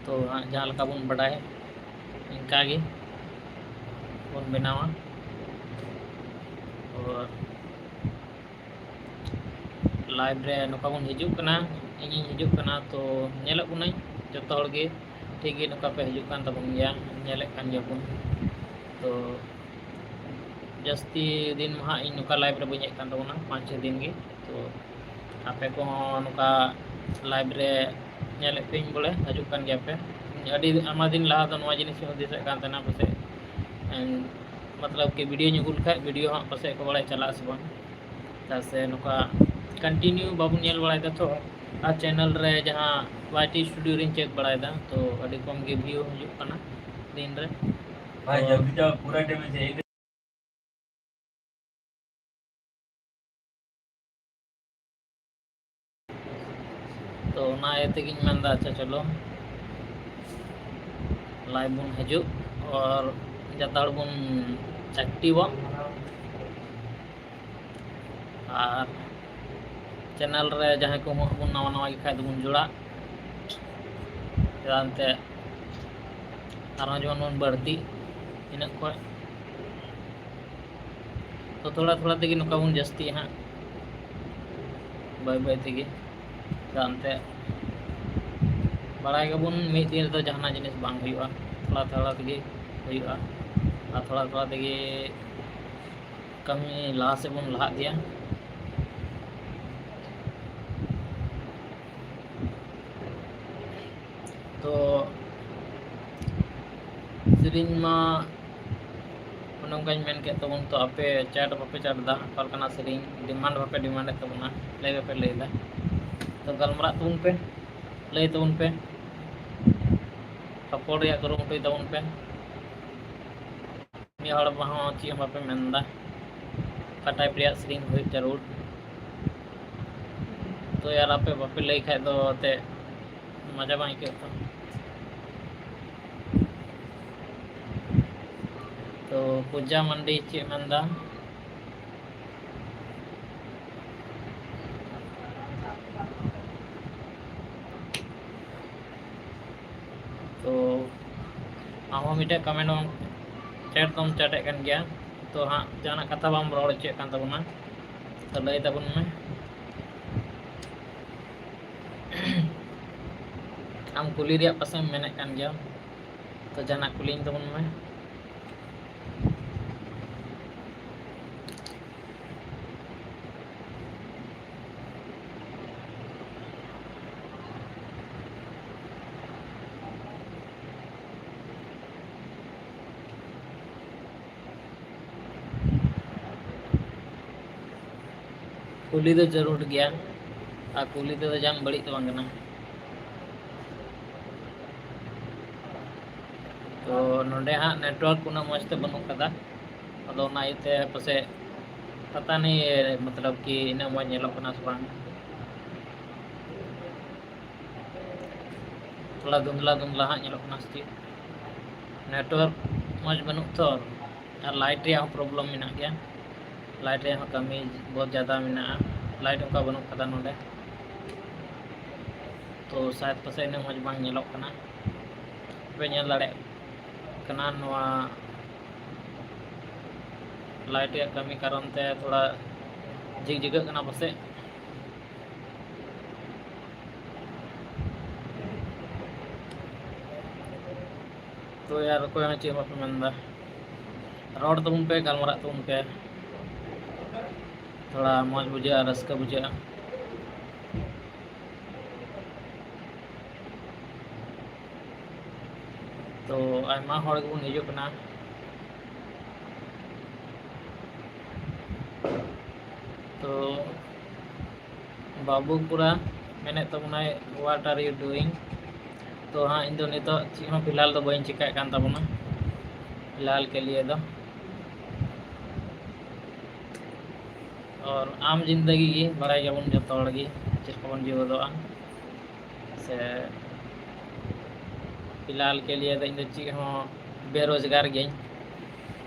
ᱛᱚ ᱦᱟᱸᱜ ᱡᱟᱦᱟᱸ ᱞᱮᱠᱟ ᱵᱚᱱ ᱵᱟᱰᱟᱭ ᱤᱱᱠᱟ ᱜᱮ ᱵᱚᱱ ᱵᱮᱱᱟᱣᱟ᱾ ᱛᱚ ᱞᱟᱭᱤᱵᱷ ᱨᱮ ᱱᱚᱝᱠᱟ ᱵᱚᱱ ᱦᱤᱡᱩᱜ ᱠᱟᱱᱟ, ᱤᱧᱤᱧ ᱦᱤᱡᱩᱜ ᱠᱟᱱᱟ᱾ ᱛᱚ ᱧᱮᱞᱚᱜ ᱠᱟᱹᱱᱟᱹᱧ ᱡᱚᱛᱚ ᱦᱚᱲ ᱜᱮ ᱴᱷᱤᱠ ᱜᱮ ᱱᱚᱝᱠᱟ ᱯᱮ ᱦᱤᱡᱩᱜ ᱠᱟᱱ ᱛᱟᱵᱚᱱ ᱜᱮᱭᱟ, ᱧᱮᱞᱮᱫ ᱠᱟᱱ ᱜᱮᱭᱟᱵᱚᱱ᱾ ᱛᱚ ᱡᱟᱹᱥᱛᱤ ᱫᱤᱱ ᱢᱟ ᱦᱟᱸᱜ ᱤᱧ ᱱᱚᱝᱠᱟ ᱞᱟᱭᱤᱵᱷ ᱨᱮ ᱵᱟᱹᱧ ᱦᱮᱡ ᱠᱟᱱ ᱛᱟᱵᱚᱱᱟ, ᱯᱟᱸᱪ ᱪᱷᱚ ᱫᱤᱱ ᱜᱮ᱾ ᱛᱚ ᱟᱯᱮ ᱠᱚᱦᱚᱸ ᱱᱚᱝᱠᱟ ᱞᱟᱭᱤᱵᱷ ᱨᱮ ᱧᱮᱞᱮᱫ ᱯᱮᱭᱟᱹᱧ ᱵᱚᱞᱮ ᱦᱤᱡᱩᱜ ᱠᱟᱱ ᱜᱮᱭᱟ ᱯᱮ᱾ ᱟᱹᱰᱤ ᱟᱭᱢᱟ ᱫᱤᱱ ᱞᱟᱦᱟ ᱫᱚ ᱱᱚᱣᱟ ᱡᱤᱱᱤᱥ ᱤᱧ ᱦᱩᱫᱤᱥᱮᱫ ᱠᱟᱱ ᱛᱟᱦᱮᱱᱟ ᱯᱟᱥᱮᱡ, ᱮᱸ, ᱢᱚᱛᱞᱚᱵ ᱠᱤ ᱵᱷᱤᱰᱤᱭᱳᱧ ᱟᱹᱜᱩ ᱞᱮᱠᱷᱟᱡ ᱵᱷᱤᱰᱤᱭᱳ ᱦᱟᱸᱜ ᱯᱟᱥᱮᱡ ᱠᱚ ᱵᱟᱲᱟᱭ ᱪᱟᱞᱟᱜᱼᱟ ᱥᱮ ᱵᱟᱝ᱾ ᱪᱮᱫᱟᱜ ᱥᱮ ᱱᱚᱝᱠᱟ ᱠᱚᱱᱴᱤᱱᱤᱭᱩ ᱵᱟᱵᱚᱱ ᱧᱮᱞ ᱵᱟᱲᱟᱭᱮᱫᱟ ᱛᱚ᱾ ᱟᱨ ᱪᱮᱱᱮᱞ ᱨᱮ ᱡᱟᱦᱟᱸ ᱣᱟᱭ ᱴᱤ ᱥᱴᱩᱰᱤᱭᱳ ᱨᱤᱧ ᱪᱮᱠ ᱵᱟᱲᱟᱭᱮᱫᱟ, ᱛᱚ ᱟᱹᱰᱤ ᱠᱚᱢ ᱜᱮ ᱵᱷᱤᱭᱩ ᱦᱤᱡᱩᱜ ᱠᱟᱱᱟ ᱫᱤᱱ ᱨᱮ᱾ ᱵᱷᱟᱭ, ᱛᱚ ᱡᱚᱞᱫᱤ ᱡᱟᱣ, ᱯᱩᱨᱟ ᱴᱟᱭᱤᱢ ᱮ ᱪᱟᱦᱤᱭᱮ᱾ ᱛᱚ ᱚᱱᱟ ᱤᱭᱟᱹ ᱛᱮᱜᱮᱧ ᱢᱮᱱᱫᱟ, ᱟᱪᱪᱷᱟ ᱪᱚᱞᱚ ᱞᱟᱭᱤᱵᱷ ᱵᱚᱱ ᱦᱤᱡᱩᱜ ᱟᱨ ᱡᱚᱛᱚ ᱦᱚᱲ ᱵᱚᱱ ᱮᱠᱴᱤᱵᱷᱚᱜ᱾ ᱟᱨ ᱪᱮᱱᱮᱞ ᱨᱮ ᱡᱟᱦᱟᱸᱭ ᱠᱚ ᱦᱚᱸ ᱵᱚᱱ ᱱᱟᱣᱟ ᱱᱟᱣᱟ ᱜᱮ ᱠᱷᱟᱡ ᱫᱚᱵᱚᱱ ᱡᱚᱲᱟᱜ, ᱪᱮᱫᱟᱜ ᱮᱱᱛᱮ ᱟᱨᱦᱚᱸ ᱡᱮᱢᱚᱱ ᱵᱚᱱ ᱵᱟᱹᱲᱛᱤᱜ ᱤᱱᱟᱹᱜ ᱠᱷᱚᱡ᱾ ᱛᱚ ᱛᱷᱚᱲᱟ ᱛᱷᱚᱲᱟ ᱛᱮᱜᱮ ᱱᱚᱝᱠᱟ ᱵᱚᱱ ᱡᱟᱹᱥᱛᱤᱜᱼᱟ ᱦᱟᱸᱜ, ᱵᱟᱹᱭ ᱵᱟᱹᱭ ᱛᱮᱜᱮ᱾ ᱪᱮᱫᱟᱜ ᱮᱱᱛᱮ ᱵᱟᱲᱟᱭ ᱜᱮᱵᱚᱱ ᱢᱤᱫ ᱫᱤᱱ ᱨᱮᱫᱚ ᱡᱟᱦᱟᱱᱟᱜ ᱡᱤᱱᱤᱥ ᱵᱟᱝ ᱦᱩᱭᱩᱜᱼᱟ, ᱛᱷᱚᱲᱟ ᱛᱷᱚᱲᱟ ᱛᱮᱜᱮ ᱦᱩᱭᱩᱜᱼᱟ᱾ ᱟᱨ ᱛᱷᱚᱲᱟ ᱛᱷᱚᱲᱟ ᱛᱮᱜᱮ ᱠᱟᱹᱢᱤ ᱞᱟᱦᱟ ᱥᱮᱫ ᱵᱚᱱ ᱞᱟᱦᱟ ᱤᱫᱤᱭᱟ᱾ ᱛᱚ ᱥᱮᱨᱮᱧ ᱢᱟ ᱚᱱᱮ ᱚᱱᱠᱟᱧ ᱢᱮᱱ ᱠᱮᱫ ᱛᱟᱵᱚᱱ, ᱛᱚ ᱟᱯᱮ ᱪᱟᱴ ᱵᱟᱯᱮ ᱪᱟᱴ ᱮᱫᱟ, ᱚᱠᱟ ᱞᱮᱠᱟᱱᱟᱜ ᱥᱮᱨᱮᱧ ᱰᱤᱢᱟᱱᱰ ᱵᱟᱯᱮ ᱰᱤᱢᱟᱱᱰ ᱮᱫ ᱛᱟᱵᱚᱱᱟ, ᱞᱟᱹᱭ ᱵᱟᱯᱮ ᱞᱟᱹᱭ ᱮᱫᱟ᱾ ᱛᱚ ᱜᱟᱞᱢᱟᱨᱟᱜ ᱛᱟᱵᱚᱱ ᱯᱮ, ᱞᱟᱹᱭ ᱛᱟᱵᱚᱱ ᱯᱮ, ᱨᱚᱯᱚᱲ ᱨᱮᱭᱟᱜ ᱠᱩᱨᱩᱢᱩᱴᱩᱭ ᱛᱟᱵᱚᱱ ᱯᱮ᱾ ᱢᱤᱫ ᱦᱚᱲ ᱦᱚᱸ ᱪᱮᱫ ᱦᱚᱸ ᱵᱟᱯᱮ ᱢᱮᱱ ᱮᱫᱟ, ᱚᱠᱟ ᱴᱟᱭᱤᱯ ᱨᱮᱭᱟᱜ ᱥᱮᱨᱮᱧ ᱦᱩᱭᱩᱜ ᱡᱟᱹᱨᱩᱲ᱾ ᱛᱚ ᱭᱟᱨ, ᱟᱯᱮ ᱵᱟᱯᱮ ᱞᱟᱹᱭ ᱠᱷᱟᱡ ᱫᱚ ᱮᱱᱛᱮᱫ ᱢᱚᱡᱟ ᱵᱟᱝ ᱟᱹᱭᱠᱟᱹᱜ ᱠᱟᱱᱟ᱾ ᱛᱚ ᱯᱩᱡᱟ ᱢᱟᱱᱰᱤ ᱪᱮᱫ ᱢᱮᱱᱫᱟ? ᱛᱚ ᱟᱢ ᱦᱚᱸ ᱢᱤᱫᱴᱮᱡ ᱠᱚᱢᱮᱱᱴ ᱵᱟᱢ, ᱪᱮᱴ ᱫᱚᱢ ᱪᱮᱴᱮᱫ ᱠᱟᱱ ᱜᱮᱭᱟ, ᱛᱚ ᱦᱟᱸᱜ ᱡᱟᱦᱟᱱᱟᱜ ᱠᱟᱛᱷᱟ ᱵᱟᱢ ᱨᱚᱲ ᱦᱚᱪᱚᱭᱮᱫ ᱠᱟᱱ ᱛᱟᱵᱚᱱᱟ, ᱛᱚ ᱞᱟᱹᱭ ᱛᱟᱵᱚᱱ ᱢᱮ᱾ ᱟᱢ ᱠᱩᱞᱤ ᱨᱮᱭᱟᱜ ᱯᱟᱥᱮᱢ ᱢᱮᱱᱮᱫ ᱠᱟᱱ ᱜᱮᱭᱟ, ᱛᱚ ᱡᱟᱦᱟᱱᱟᱜ ᱠᱩᱞᱤᱧ ᱛᱟᱵᱚᱱ ᱢᱮ᱾ ᱠᱩᱞᱤ ᱫᱚ ᱡᱟᱹᱨᱩᱲ ᱜᱮᱭᱟ, ᱟᱨ ᱠᱩᱞᱤ ᱛᱮᱫᱚ ᱡᱟᱦᱟᱱ ᱵᱟᱹᱲᱤᱡ ᱫᱚ ᱵᱟᱝ ᱠᱟᱱᱟ᱾ ᱛᱚ ᱱᱚᱰᱮ ᱦᱟᱸᱜ network ᱩᱱᱟᱹᱜ ᱢᱚᱡᱽ ᱛᱮ ᱵᱟᱹᱱᱩᱜ ᱠᱟᱫᱟ, ᱟᱫᱚ ᱚᱱᱟ ᱤᱭᱟᱹᱛᱮ ᱯᱟᱥᱮᱡ ᱯᱟᱛᱟ ᱱᱤᱭᱮ ᱢᱚᱛᱞᱚᱵ ᱠᱤ ᱤᱱᱟᱹᱜ ᱢᱚᱡᱽ ᱧᱮᱞᱚᱜ ᱠᱟᱱᱟ ᱥᱮ ᱵᱟᱝ, ᱛᱷᱚᱲᱟ ᱫᱷᱩᱱᱫᱷᱞᱟ ᱫᱷᱩᱱᱫᱷᱞᱟ ᱦᱟᱸᱜ ᱧᱮᱞᱚᱜ ᱠᱟᱱᱟ ᱥᱮ ᱪᱮᱫ? Network ᱢᱚᱡᱽ ᱵᱟᱹᱱᱩᱜ ᱛᱚ, ᱟᱨ light ᱨᱮᱭᱟᱜ ᱦᱚᱸ problem ᱢᱮᱱᱟᱜ ᱜᱮᱭᱟ᱾ Light ᱨᱮᱭᱟᱜ ᱦᱚᱸ ᱠᱟᱹᱢᱤ ᱵᱚᱦᱩᱛ ᱡᱟᱫᱟ ᱢᱮᱱᱟᱜᱼᱟ, light ᱚᱱᱠᱟ ᱵᱟᱹᱱᱩᱜ ᱠᱟᱫᱟ ᱱᱚᱰᱮ, ᱛᱚ ᱥᱟᱭᱮᱫ ᱯᱟᱥᱮᱡ ᱤᱱᱟᱹᱜ ᱢᱚᱡᱽ ᱵᱟᱝ ᱧᱮᱞᱚᱜ ᱠᱟᱱᱟ᱾ ᱯᱮ ᱧᱮᱞ ᱫᱟᱲᱮᱭᱟᱜ ᱠᱟᱱᱟ ᱱᱚᱣᱟ light ᱨᱮᱭᱟᱜ ᱠᱟᱹᱢᱤ ᱠᱟᱨᱚᱱ ᱛᱮ ᱛᱷᱚᱲᱟ ᱡᱷᱤᱠ ᱡᱷᱤᱠᱟᱹᱜ ᱠᱟᱱᱟ ᱯᱟᱥᱮᱡ᱾ ᱛᱚ ᱭᱟᱨ, ᱚᱠᱚᱭ ᱦᱚᱸ ᱪᱮᱫ ᱦᱚᱸ ᱵᱟᱯᱮ ᱢᱮᱱᱫᱟ᱾ ᱨᱚᱲ ᱛᱟᱵᱚᱱ ᱯᱮ, ᱜᱟᱞᱢᱟᱨᱟᱜ ᱛᱟᱵᱚᱱ ᱯᱮ᱾ ᱛᱷᱚᱲᱟ ᱢᱚᱡᱽ ᱵᱩᱡᱷᱟᱹᱜᱼᱟ, ᱨᱟᱹᱥᱠᱟᱹ ᱵᱩᱡᱷᱟᱹᱜᱼᱟ᱾ ᱛᱚ ᱟᱭᱢᱟ ᱦᱚᱲ ᱜᱮᱵᱚᱱ ᱦᱤᱡᱩᱜ ᱠᱟᱱᱟ᱾ ᱛᱚ ᱵᱟᱹᱵᱩ ᱠᱚᱲᱟ ᱢᱮᱱᱮᱫ ᱛᱟᱵᱚᱱᱟᱭ, "What are you doing?" ᱛᱚ ᱦᱟᱸᱜ ᱤᱧ ᱫᱚ ᱱᱤᱛᱚᱜ ᱪᱮᱫ ᱦᱚᱸ ᱯᱷᱤᱞᱦᱟᱞ ᱫᱚ ᱵᱟᱹᱧ ᱪᱤᱠᱟᱹᱭᱮᱫ ᱠᱟᱱ ᱛᱟᱵᱚᱱᱟ, ᱯᱷᱤᱞᱦᱟᱞ ᱠᱮ ᱞᱤᱭᱮ ᱫᱚ᱾ ᱟᱨ ᱟᱢ ᱡᱤᱱᱫᱟᱹᱜᱤ ᱜᱮ ᱵᱟᱲᱟᱭ ᱜᱮᱭᱟᱵᱚᱱ ᱡᱚᱛᱚ ᱦᱚᱲ ᱜᱮ ᱪᱮᱫ ᱞᱮᱠᱟ ᱵᱚᱱ ᱡᱤᱣᱮᱫᱚᱜᱼᱟ᱾ ᱥᱮ ᱯᱷᱤᱞᱦᱟᱞ ᱠᱮ ᱞᱤᱭᱮ ᱫᱚ ᱤᱧ ᱫᱚ ᱪᱮᱫ ᱦᱚᱸ ᱵᱮᱨᱳᱡᱽᱜᱟᱨ ᱜᱤᱭᱟᱹᱧ,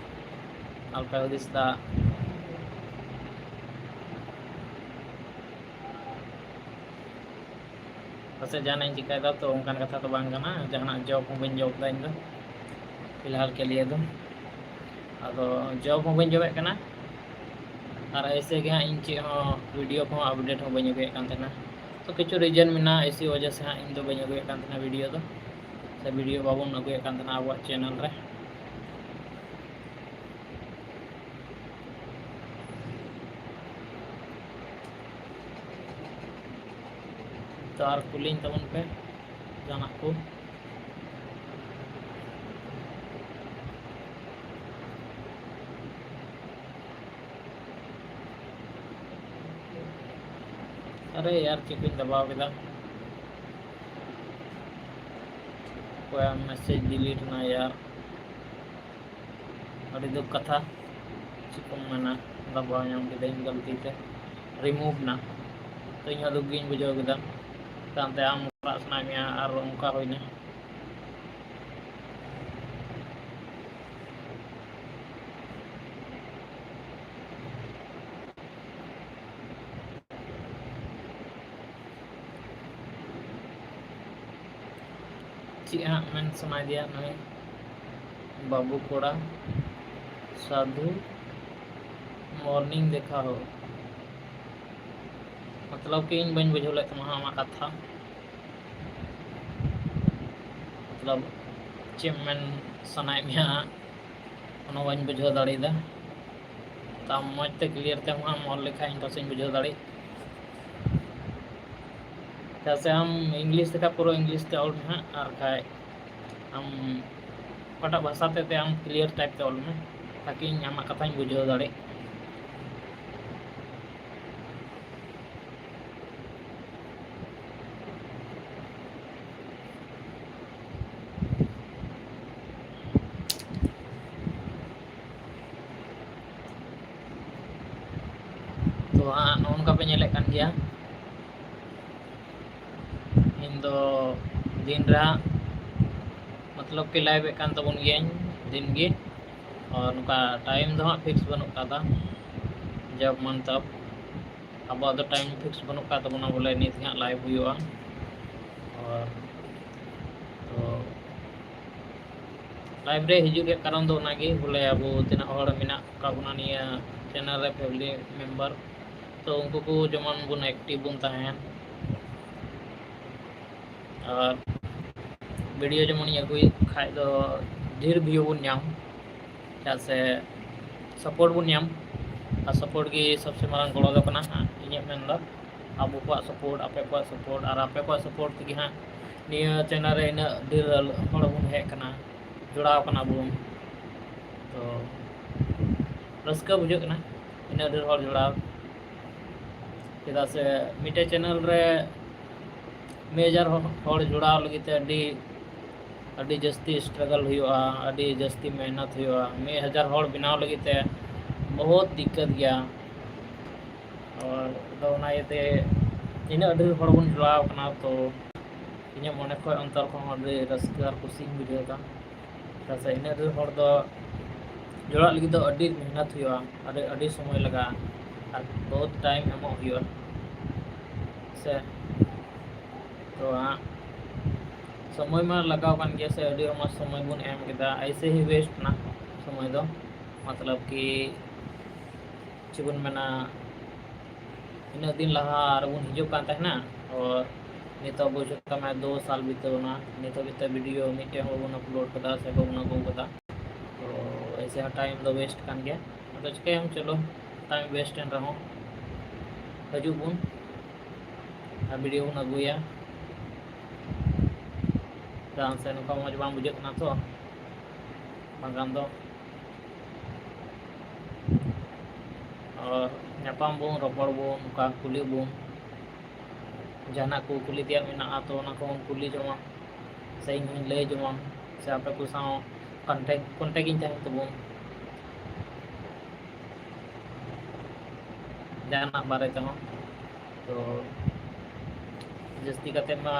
ᱟᱞᱚᱯᱮ ᱦᱩᱫᱤᱥ ᱫᱟ᱾ ᱯᱟᱥᱮᱡ ᱡᱟᱦᱟᱱᱟᱜ ᱤᱧ ᱪᱤᱠᱟᱹᱭᱮᱫᱟ, ᱛᱚ ᱚᱱᱠᱟᱱ ᱠᱟᱛᱷᱟ ᱫᱚ ᱵᱟᱝ ᱠᱟᱱᱟ᱾ ᱡᱟᱦᱟᱱᱟᱜ ᱡᱚᱵ ᱦᱚᱸ ᱵᱟᱹᱧ ᱡᱚᱵ ᱮᱫᱟ ᱤᱧ ᱫᱚ, ᱯᱷᱤᱞᱦᱟᱞ ᱠᱮ ᱞᱤᱭᱮ ᱫᱚ᱾ ᱟᱫᱚ ᱡᱚᱵ ᱦᱚᱸ ᱵᱟᱹᱧ ᱡᱚᱵᱮᱫ ᱠᱟᱱᱟ, ᱟᱨ ᱮᱭᱥᱮ ᱜᱮ ᱦᱟᱸᱜ ᱤᱧ ᱪᱮᱫ ᱦᱚᱸ ᱵᱷᱤᱰᱤᱭᱳ ᱠᱚᱦᱚᱸ ᱟᱯᱰᱮᱴ ᱦᱚᱸ ᱵᱟᱹᱧ ᱟᱹᱜᱩᱭᱮᱫ ᱠᱟᱱ ᱛᱟᱦᱮᱱᱟ᱾ ᱛᱚ ᱠᱤᱪᱷᱩ ᱨᱤᱡᱮᱱ ᱢᱮᱱᱟᱜᱼᱟ, ᱮᱭᱥᱮ ᱣᱟᱡᱟ ᱥᱮ ᱦᱟᱸᱜ ᱤᱧ ᱫᱚ ᱵᱟᱹᱧ ᱟᱹᱜᱩᱭᱮᱫ ᱠᱟᱱ ᱛᱟᱦᱮᱱᱟ ᱵᱷᱤᱰᱤᱭᱳ ᱫᱚ, ᱥᱮ ᱵᱷᱤᱰᱤᱭᱳ ᱵᱟᱵᱚᱱ ᱟᱹᱜᱩᱭᱮᱫ ᱠᱟᱱ ᱛᱟᱦᱮᱱᱟ ᱟᱵᱚᱣᱟᱜ ᱪᱮᱱᱮᱞ ᱨᱮ᱾ ᱛᱚ ᱟᱨ ᱠᱩᱞᱤᱧ ᱛᱟᱵᱚᱱ ᱯᱮ ᱡᱟᱦᱟᱱᱟᱜ ᱠᱚ᱾ ᱟᱨᱮ ᱭᱟᱨ, ᱪᱮᱫ ᱠᱚᱧ ᱫᱟᱵᱟᱣ ᱠᱮᱫᱟ? ᱚᱠᱚᱭᱟᱜ ᱢᱮᱥᱮᱡᱽ ᱰᱤᱞᱤᱴ ᱮᱱᱟ ᱭᱟᱨ? ᱟᱹᱰᱤ ᱫᱩᱠ ᱠᱟᱛᱷᱟ, ᱪᱮᱫ ᱠᱚᱢ ᱢᱮᱱᱟ, ᱫᱟᱵᱟᱣ ᱧᱟᱢ ᱠᱮᱫᱟᱹᱧ ᱜᱟᱹᱞᱛᱤ ᱛᱮ, ᱨᱤᱢᱩᱵᱷ ᱮᱱᱟ᱾ ᱛᱚ ᱤᱧ ᱦᱚᱸ ᱫᱩᱠ ᱜᱤᱧ ᱵᱩᱡᱷᱟᱹᱣ ᱠᱮᱫᱟ᱾ ᱛᱟᱭᱚᱢ ᱛᱮ ᱟᱢ ᱚᱲᱟᱜ ᱥᱟᱱᱟᱭᱮᱫ ᱢᱮᱭᱟ ᱟᱨ ᱚᱱᱠᱟ ᱦᱩᱭᱱᱟ᱾ ᱪᱮᱫ ᱦᱟᱸᱜ ᱢᱮᱱ ᱥᱟᱱᱟᱭᱮᱫᱮᱭᱟ ᱱᱩᱭ ᱵᱟᱹᱵᱩ ᱠᱚᱲᱟ? ᱥᱟᱫᱷᱩ, morning ᱫᱮᱠᱷᱟ ᱦᱳ᱾ ᱢᱚᱛᱞᱚᱵ ᱠᱤ ᱤᱧ ᱵᱟᱹᱧ ᱵᱩᱡᱷᱟᱹᱣ ᱞᱮᱫ ᱛᱟᱢᱟ ᱦᱟᱸᱜ ᱟᱢᱟᱜ ᱠᱟᱛᱷᱟ᱾ ᱢᱚᱛᱞᱚᱵ ᱪᱮᱫ ᱮᱢ ᱢᱮᱱ ᱥᱟᱱᱟᱭᱮᱫ ᱢᱮᱭᱟ ᱦᱟᱸᱜ, ᱚᱱᱟ ᱵᱟᱹᱧ ᱵᱩᱡᱷᱟᱹᱣ ᱫᱟᱲᱮᱭᱟᱫᱟ᱾ ᱟᱢ ᱢᱚᱡᱽ ᱛᱮ ᱠᱞᱤᱭᱟᱨ ᱛᱮ ᱦᱟᱸᱜ ᱮᱢ ᱚᱞ ᱞᱮᱠᱷᱟᱱ ᱤᱧ ᱯᱟᱥᱮᱧ ᱵᱩᱡᱷᱟᱹᱣ ᱫᱟᱲᱮᱜ᱾ ᱪᱮᱫᱟᱜ ᱥᱮ ᱟᱢ ᱤᱝᱞᱤᱥ ᱞᱮᱠᱟ ᱯᱩᱨᱟᱹ ᱤᱝᱞᱤᱥ ᱛᱮ ᱚᱞ ᱢᱮ ᱦᱟᱸᱜ, ᱟᱨ ᱠᱷᱟᱡ ᱟᱢ ᱚᱠᱟᱴᱟᱜ ᱵᱷᱟᱥᱟ ᱛᱮ ᱛᱮ ᱟᱢ ᱠᱞᱤᱭᱟᱨ ᱴᱟᱭᱤᱯ ᱛᱮ ᱚᱞ ᱢᱮ, ᱛᱟᱠᱤ ᱤᱧ ᱟᱢᱟᱜ ᱠᱟᱛᱷᱟᱧ ᱵᱩᱡᱷᱟᱹᱣ ᱫᱟᱲᱮᱜ᱾ ᱛᱚ ᱦᱟᱸᱜ ᱱᱚᱜᱼᱚ ᱱᱚᱝᱠᱟ ᱯᱮ ᱧᱮᱞᱮᱫ ᱠᱟᱱ ᱜᱮᱭᱟ, ᱤᱧ ᱫᱚ ᱫᱤᱱ ᱨᱮ ᱦᱟᱸᱜ ᱢᱚᱛᱞᱚᱵ ᱠᱤ ᱞᱟᱭᱤᱵᱷ ᱮᱫ ᱠᱟᱱ ᱛᱟᱵᱚᱱ ᱜᱤᱭᱟᱹᱧ ᱫᱤᱱ ᱜᱮ, ᱟᱨ ᱱᱚᱝᱠᱟ ᱴᱟᱭᱤᱢ ᱫᱚ ᱦᱟᱸᱜ ᱯᱷᱤᱠᱥ ᱵᱟᱹᱱᱩᱜ ᱠᱟᱫᱟ, ᱡᱚᱵ ᱢᱚᱱᱛᱚᱵ ᱟᱵᱚᱣᱟᱜ ᱫᱚ ᱴᱟᱭᱤᱢ ᱯᱷᱤᱠᱥ ᱵᱟᱹᱱᱩᱜ ᱠᱟᱫ ᱛᱟᱵᱚᱱᱟ ᱵᱚᱞᱮ ᱱᱤᱛ ᱜᱮ ᱦᱟᱸᱜ ᱞᱟᱭᱤᱵᱷ ᱦᱩᱭᱩᱜᱼᱟ᱾ ᱟᱨ ᱛᱚ ᱞᱟᱭᱤᱵᱷ ᱨᱮ ᱦᱤᱡᱩᱜ ᱨᱮᱭᱟᱜ ᱠᱟᱨᱚᱱ ᱫᱚ ᱚᱱᱟᱜᱮ ᱵᱚᱞᱮ ᱟᱵᱚ ᱛᱤᱱᱟᱹᱜ ᱦᱚᱲ ᱢᱮᱱᱟᱜ ᱠᱟᱜ ᱵᱚᱱᱟ ᱱᱤᱭᱟᱹ ᱪᱮᱱᱮᱞ ᱨᱮ ᱯᱷᱮᱢᱤᱞᱤ ᱢᱮᱢᱵᱟᱨ, ᱛᱚ ᱩᱱᱠᱩ ᱠᱚ ᱡᱮᱢᱚᱱ ᱵᱚᱱ ᱮᱠᱴᱤᱵᱷ ᱵᱚᱱ ᱛᱟᱦᱮᱱ, ᱟᱨ ᱵᱷᱤᱰᱤᱭᱳ ᱡᱮᱢᱚᱱᱤᱧ ᱟᱹᱜᱩᱭ ᱠᱷᱟᱡ ᱫᱚ ᱰᱷᱮᱨ ᱵᱷᱤᱭᱩ ᱵᱚᱱ ᱧᱟᱢ, ᱪᱮᱫᱟᱜ ᱥᱮ ᱥᱟᱯᱳᱨᱴ ᱵᱚᱱ ᱧᱟᱢ, ᱟᱨ ᱥᱟᱯᱳᱨᱴ ᱜᱮ ᱥᱚᱵᱥᱮ ᱢᱟᱨᱟᱝ ᱜᱚᱲᱚ ᱫᱚ ᱠᱟᱱᱟ ᱦᱟᱸᱜ᱾ ᱤᱧᱟᱹᱜ ᱢᱮᱱ ᱫᱚ ᱟᱵᱚ ᱠᱚᱣᱟᱜ ᱥᱟᱯᱳᱨᱴ, ᱟᱯᱮ ᱠᱚᱣᱟᱜ ᱥᱟᱯᱳᱨᱴ, ᱟᱨ ᱟᱯᱮ ᱠᱚᱣᱟᱜ ᱥᱟᱯᱳᱨᱴ ᱛᱮᱜᱮ ᱦᱟᱸᱜ ᱱᱤᱭᱟᱹ ᱪᱮᱱᱮᱞ ᱨᱮ ᱤᱱᱟᱹᱜ ᱰᱷᱮᱨ ᱦᱚᱲ ᱵᱚᱱ ᱦᱮᱡ ᱠᱟᱱᱟ, ᱡᱚᱲᱟᱣ ᱠᱟᱱᱟ ᱵᱚᱱ᱾ ᱛᱚ ᱨᱟᱹᱥᱠᱟᱹ ᱵᱩᱡᱷᱟᱹᱜ ᱠᱟᱱᱟ ᱤᱱᱟᱹᱜ ᱰᱷᱮᱨ ᱦᱚᱲ ᱡᱚᱲᱟᱣ, ᱪᱮᱫᱟᱜ ᱥᱮ ᱢᱤᱫᱴᱮᱡ ᱪᱮᱱᱮᱞ ᱨᱮ ᱢᱤᱫ ᱦᱟᱡᱟᱨ ᱦᱚᱲ ᱡᱚᱲᱟᱣ ᱞᱟᱹᱜᱤᱫ ᱛᱮ ᱟᱹᱰᱤ ᱟᱹᱰᱤ ᱡᱟᱹᱥᱛᱤ ᱥᱴᱨᱟᱜᱚᱞ ᱦᱩᱭᱩᱜᱼᱟ, ᱟᱹᱰᱤ ᱡᱟᱹᱥᱛᱤ ᱢᱮᱦᱱᱚᱛ ᱦᱩᱭᱩᱜᱼᱟ᱾ ᱢᱤᱫ ᱦᱟᱡᱟᱨ ᱦᱚᱲ ᱵᱮᱱᱟᱣ ᱞᱟᱹᱜᱤᱫ ᱛᱮ ᱵᱚᱦᱩᱛ ᱫᱤᱠᱠᱟᱛ ᱜᱮᱭᱟ᱾ ᱟᱨ ᱟᱫᱚ ᱚᱱᱟ ᱤᱭᱟᱹᱛᱮ ᱤᱱᱟᱹᱜ ᱰᱷᱮᱨ ᱦᱚᱲ ᱵᱚᱱ ᱡᱚᱲᱟᱣ ᱠᱟᱱᱟ, ᱛᱚ ᱤᱧᱟᱹᱜ ᱢᱚᱱᱮ ᱠᱷᱚᱱ ᱚᱱᱛᱚᱨ ᱠᱷᱚᱱ ᱟᱹᱰᱤ ᱨᱟᱹᱥᱠᱟᱹ ᱟᱨ ᱠᱩᱥᱤᱧ ᱵᱩᱡᱷᱟᱹᱣ ᱮᱫᱟ᱾ ᱪᱮᱫᱟᱜ ᱥᱮ ᱤᱱᱟᱹᱜ ᱰᱷᱮᱨ ᱦᱚᱲ ᱫᱚ ᱡᱚᱲᱟᱜ ᱞᱟᱹᱜᱤᱫ ᱫᱚ ᱟᱹᱰᱤ ᱢᱮᱦᱱᱚᱛ ᱦᱩᱭᱩᱜᱼᱟ, ᱟᱹᱰᱤ ᱟᱹᱰᱤ ᱥᱚᱢᱚᱭ ᱞᱟᱜᱟᱜᱼᱟ, ᱟᱨ ᱵᱚᱦᱩᱛ ᱴᱟᱭᱤᱢ ᱮᱢᱚᱜ ᱦᱩᱭᱩᱜᱼᱟ ᱥᱮ᱾ ᱛᱚ ᱦᱟᱸᱜ ᱥᱚᱢᱚᱭ ᱢᱟ ᱞᱟᱜᱟᱣ ᱠᱟᱱ ᱜᱮᱭᱟ ᱥᱮ, ᱟᱹᱰᱤ ᱟᱭᱢᱟ ᱥᱚᱢᱚᱭ ᱵᱚᱱ ᱮᱢ ᱠᱮᱫᱟ, ᱮᱭᱥᱮ ᱦᱤ ᱣᱮᱥᱴ ᱮᱱᱟ ᱥᱚᱢᱚᱭ ᱫᱚ, ᱢᱚᱛᱞᱚᱵ ᱠᱤ ᱪᱮᱫ ᱵᱚᱱ ᱢᱮᱱᱟ, ᱤᱱᱟᱹᱜ ᱫᱤᱱ ᱞᱟᱦᱟ ᱨᱮᱵᱚᱱ ᱦᱤᱡᱩᱜ ᱠᱟᱱ ᱛᱟᱦᱮᱱᱟ, ᱟᱨ ᱱᱤᱛᱚᱜ ᱵᱩᱡᱷᱟᱹᱜ ᱠᱟᱱᱟ ᱫᱩ ᱥᱟᱞ ᱵᱤᱛᱟᱹᱣ ᱮᱱᱟ, ᱱᱤᱛᱚᱜ ᱵᱤᱛᱟᱹ ᱵᱷᱤᱰᱤᱭᱳ ᱢᱤᱫᱴᱮᱱ ᱦᱚᱸ ᱵᱟᱵᱚᱱ ᱟᱯᱞᱳᱰ ᱠᱟᱫᱟ ᱥᱮ ᱵᱟᱵᱚᱱ ᱟᱹᱜᱩ ᱠᱟᱫᱟ᱾ ᱛᱚ ᱮᱭᱥᱮ ᱦᱚᱸ ᱴᱟᱭᱤᱢ ᱫᱚ ᱣᱮᱥᱴ ᱠᱟᱱ ᱜᱮᱭᱟ᱾ ᱟᱫᱚ ᱪᱤᱠᱟᱹᱭᱟᱢ, ᱪᱚᱞᱚ, time waste ᱮᱱ ᱨᱮᱦᱚᱸ ᱦᱤᱡᱩᱜ ᱵᱚᱱ ᱟᱨ video ᱵᱚᱱ ᱟᱹᱜᱩᱭᱟ᱾ ᱪᱮᱫᱟᱜ ᱥᱮ ᱱᱚᱝᱠᱟ ᱢᱚᱡᱽ ᱵᱟᱝ ᱵᱩᱡᱷᱟᱹᱜ ᱠᱟᱱᱟ ᱛᱚ, ᱵᱟᱝᱠᱷᱟᱱ ᱫᱚ ᱟᱨ ᱧᱟᱯᱟᱢ ᱵᱚᱱ, ᱨᱚᱯᱚᱲ ᱵᱚᱱ, ᱱᱚᱝᱠᱟ ᱠᱩᱞᱤ ᱵᱚᱱ, ᱡᱟᱦᱟᱱᱟᱜ ᱠᱚ ᱠᱩᱞᱤ ᱛᱮᱭᱟᱜ ᱢᱮᱱᱟᱜᱼᱟ ᱛᱚ ᱚᱱᱟ ᱠᱚᱵᱚᱱ ᱠᱩᱞᱤ ᱡᱚᱝᱟ, ᱥᱮ ᱤᱧ ᱦᱚᱸᱧ ᱞᱟᱹᱭ ᱡᱚᱝᱟ, ᱥᱮ ᱟᱯᱮ ᱠᱚ ᱥᱟᱶ contact contact ᱤᱧ ᱛᱟᱦᱮᱱ ᱛᱟᱵᱚᱱ᱾ ᱡᱟᱦᱟᱱᱟᱜ ᱵᱟᱨᱮ ᱛᱮᱦᱚᱸ᱾ ᱛᱚ ᱡᱟᱹᱥᱛᱤ ᱠᱟᱛᱮ ᱢᱟ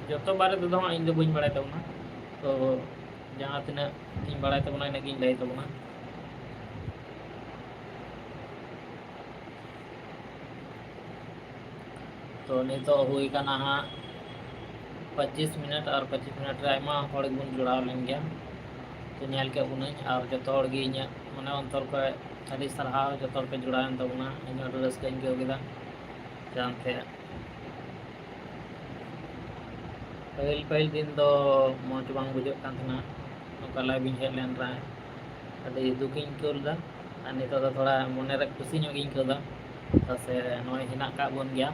ᱡᱚᱛᱚ ᱵᱟᱨᱮ ᱛᱮᱫᱚ ᱦᱟᱸᱜ ᱤᱧ ᱫᱚ ᱵᱟᱹᱧ ᱵᱟᱲᱟᱭ ᱛᱟᱵᱚᱱᱟ, ᱛᱚ ᱡᱟᱦᱟᱸ ᱛᱤᱱᱟᱹᱜ ᱤᱧ ᱵᱟᱲᱟᱭ ᱛᱟᱵᱚᱱᱟ ᱤᱱᱟᱹᱜ ᱜᱤᱧ ᱞᱟᱹᱭ ᱛᱟᱵᱚᱱᱟ᱾ ᱛᱚ ᱱᱤᱛᱚᱜ ᱦᱩᱭ ᱠᱟᱱᱟ ᱦᱟᱸᱜ ᱯᱚᱸᱪᱤᱥ ᱢᱤᱱᱤᱴ, ᱟᱨ ᱯᱚᱸᱪᱤᱥ ᱢᱤᱱᱤᱴ ᱨᱮ ᱟᱭᱢᱟ ᱦᱚᱲ ᱜᱮᱵᱚᱱ ᱡᱚᱲᱟᱣ ᱞᱮᱱ ᱜᱮᱭᱟ᱾ ᱛᱚ ᱧᱮᱞ ᱠᱮᱫ ᱵᱚᱱᱟᱹᱧ, ᱟᱨ ᱡᱚᱛᱚ ᱦᱚᱲ ᱜᱮ ᱤᱧᱟᱹᱜ ᱢᱚᱱᱮ ᱚᱱᱛᱚᱨ ᱠᱷᱚᱱ ᱟᱹᱰᱤ ᱥᱟᱨᱦᱟᱣ, ᱡᱚᱛᱚ ᱦᱚᱲ ᱯᱮ ᱡᱚᱲᱟᱣᱮᱱ ᱛᱟᱵᱚᱱᱟ᱾ ᱤᱧ ᱟᱹᱰᱤ ᱨᱟᱹᱥᱠᱟᱹᱧ ᱟᱹᱭᱠᱟᱹᱣ ᱠᱮᱫᱟ᱾ ᱡᱟᱦᱟᱸᱛᱮ ᱯᱟᱹᱦᱤᱞ ᱯᱟᱹᱦᱤᱞ ᱫᱤᱱ ᱫᱚ ᱢᱚᱡᱽ ᱵᱟᱝ ᱵᱩᱡᱷᱟᱹᱜ ᱠᱟᱱ ᱛᱟᱦᱮᱱᱟ, ᱱᱚᱝᱠᱟ live ᱤᱧ ᱦᱮᱡ ᱞᱮᱱ ᱨᱮ ᱟᱹᱰᱤ ᱫᱩᱠᱤᱧ ᱟᱹᱭᱠᱟᱹᱣ ᱞᱮᱫᱟ᱾ ᱟᱨ ᱱᱤᱛᱚᱜ ᱫᱚ ᱛᱷᱚᱲᱟ ᱢᱚᱱᱮᱨᱮ ᱠᱩᱥᱤ ᱧᱚᱜ ᱜᱤᱧ ᱟᱹᱭᱠᱟᱹᱣ ᱮᱫᱟ, ᱪᱮᱫᱟᱜ ᱥᱮ ᱱᱚᱜᱼᱚᱭ ᱦᱮᱱᱟᱜ ᱟᱠᱟᱫ ᱵᱚᱱ ᱜᱮᱭᱟ᱾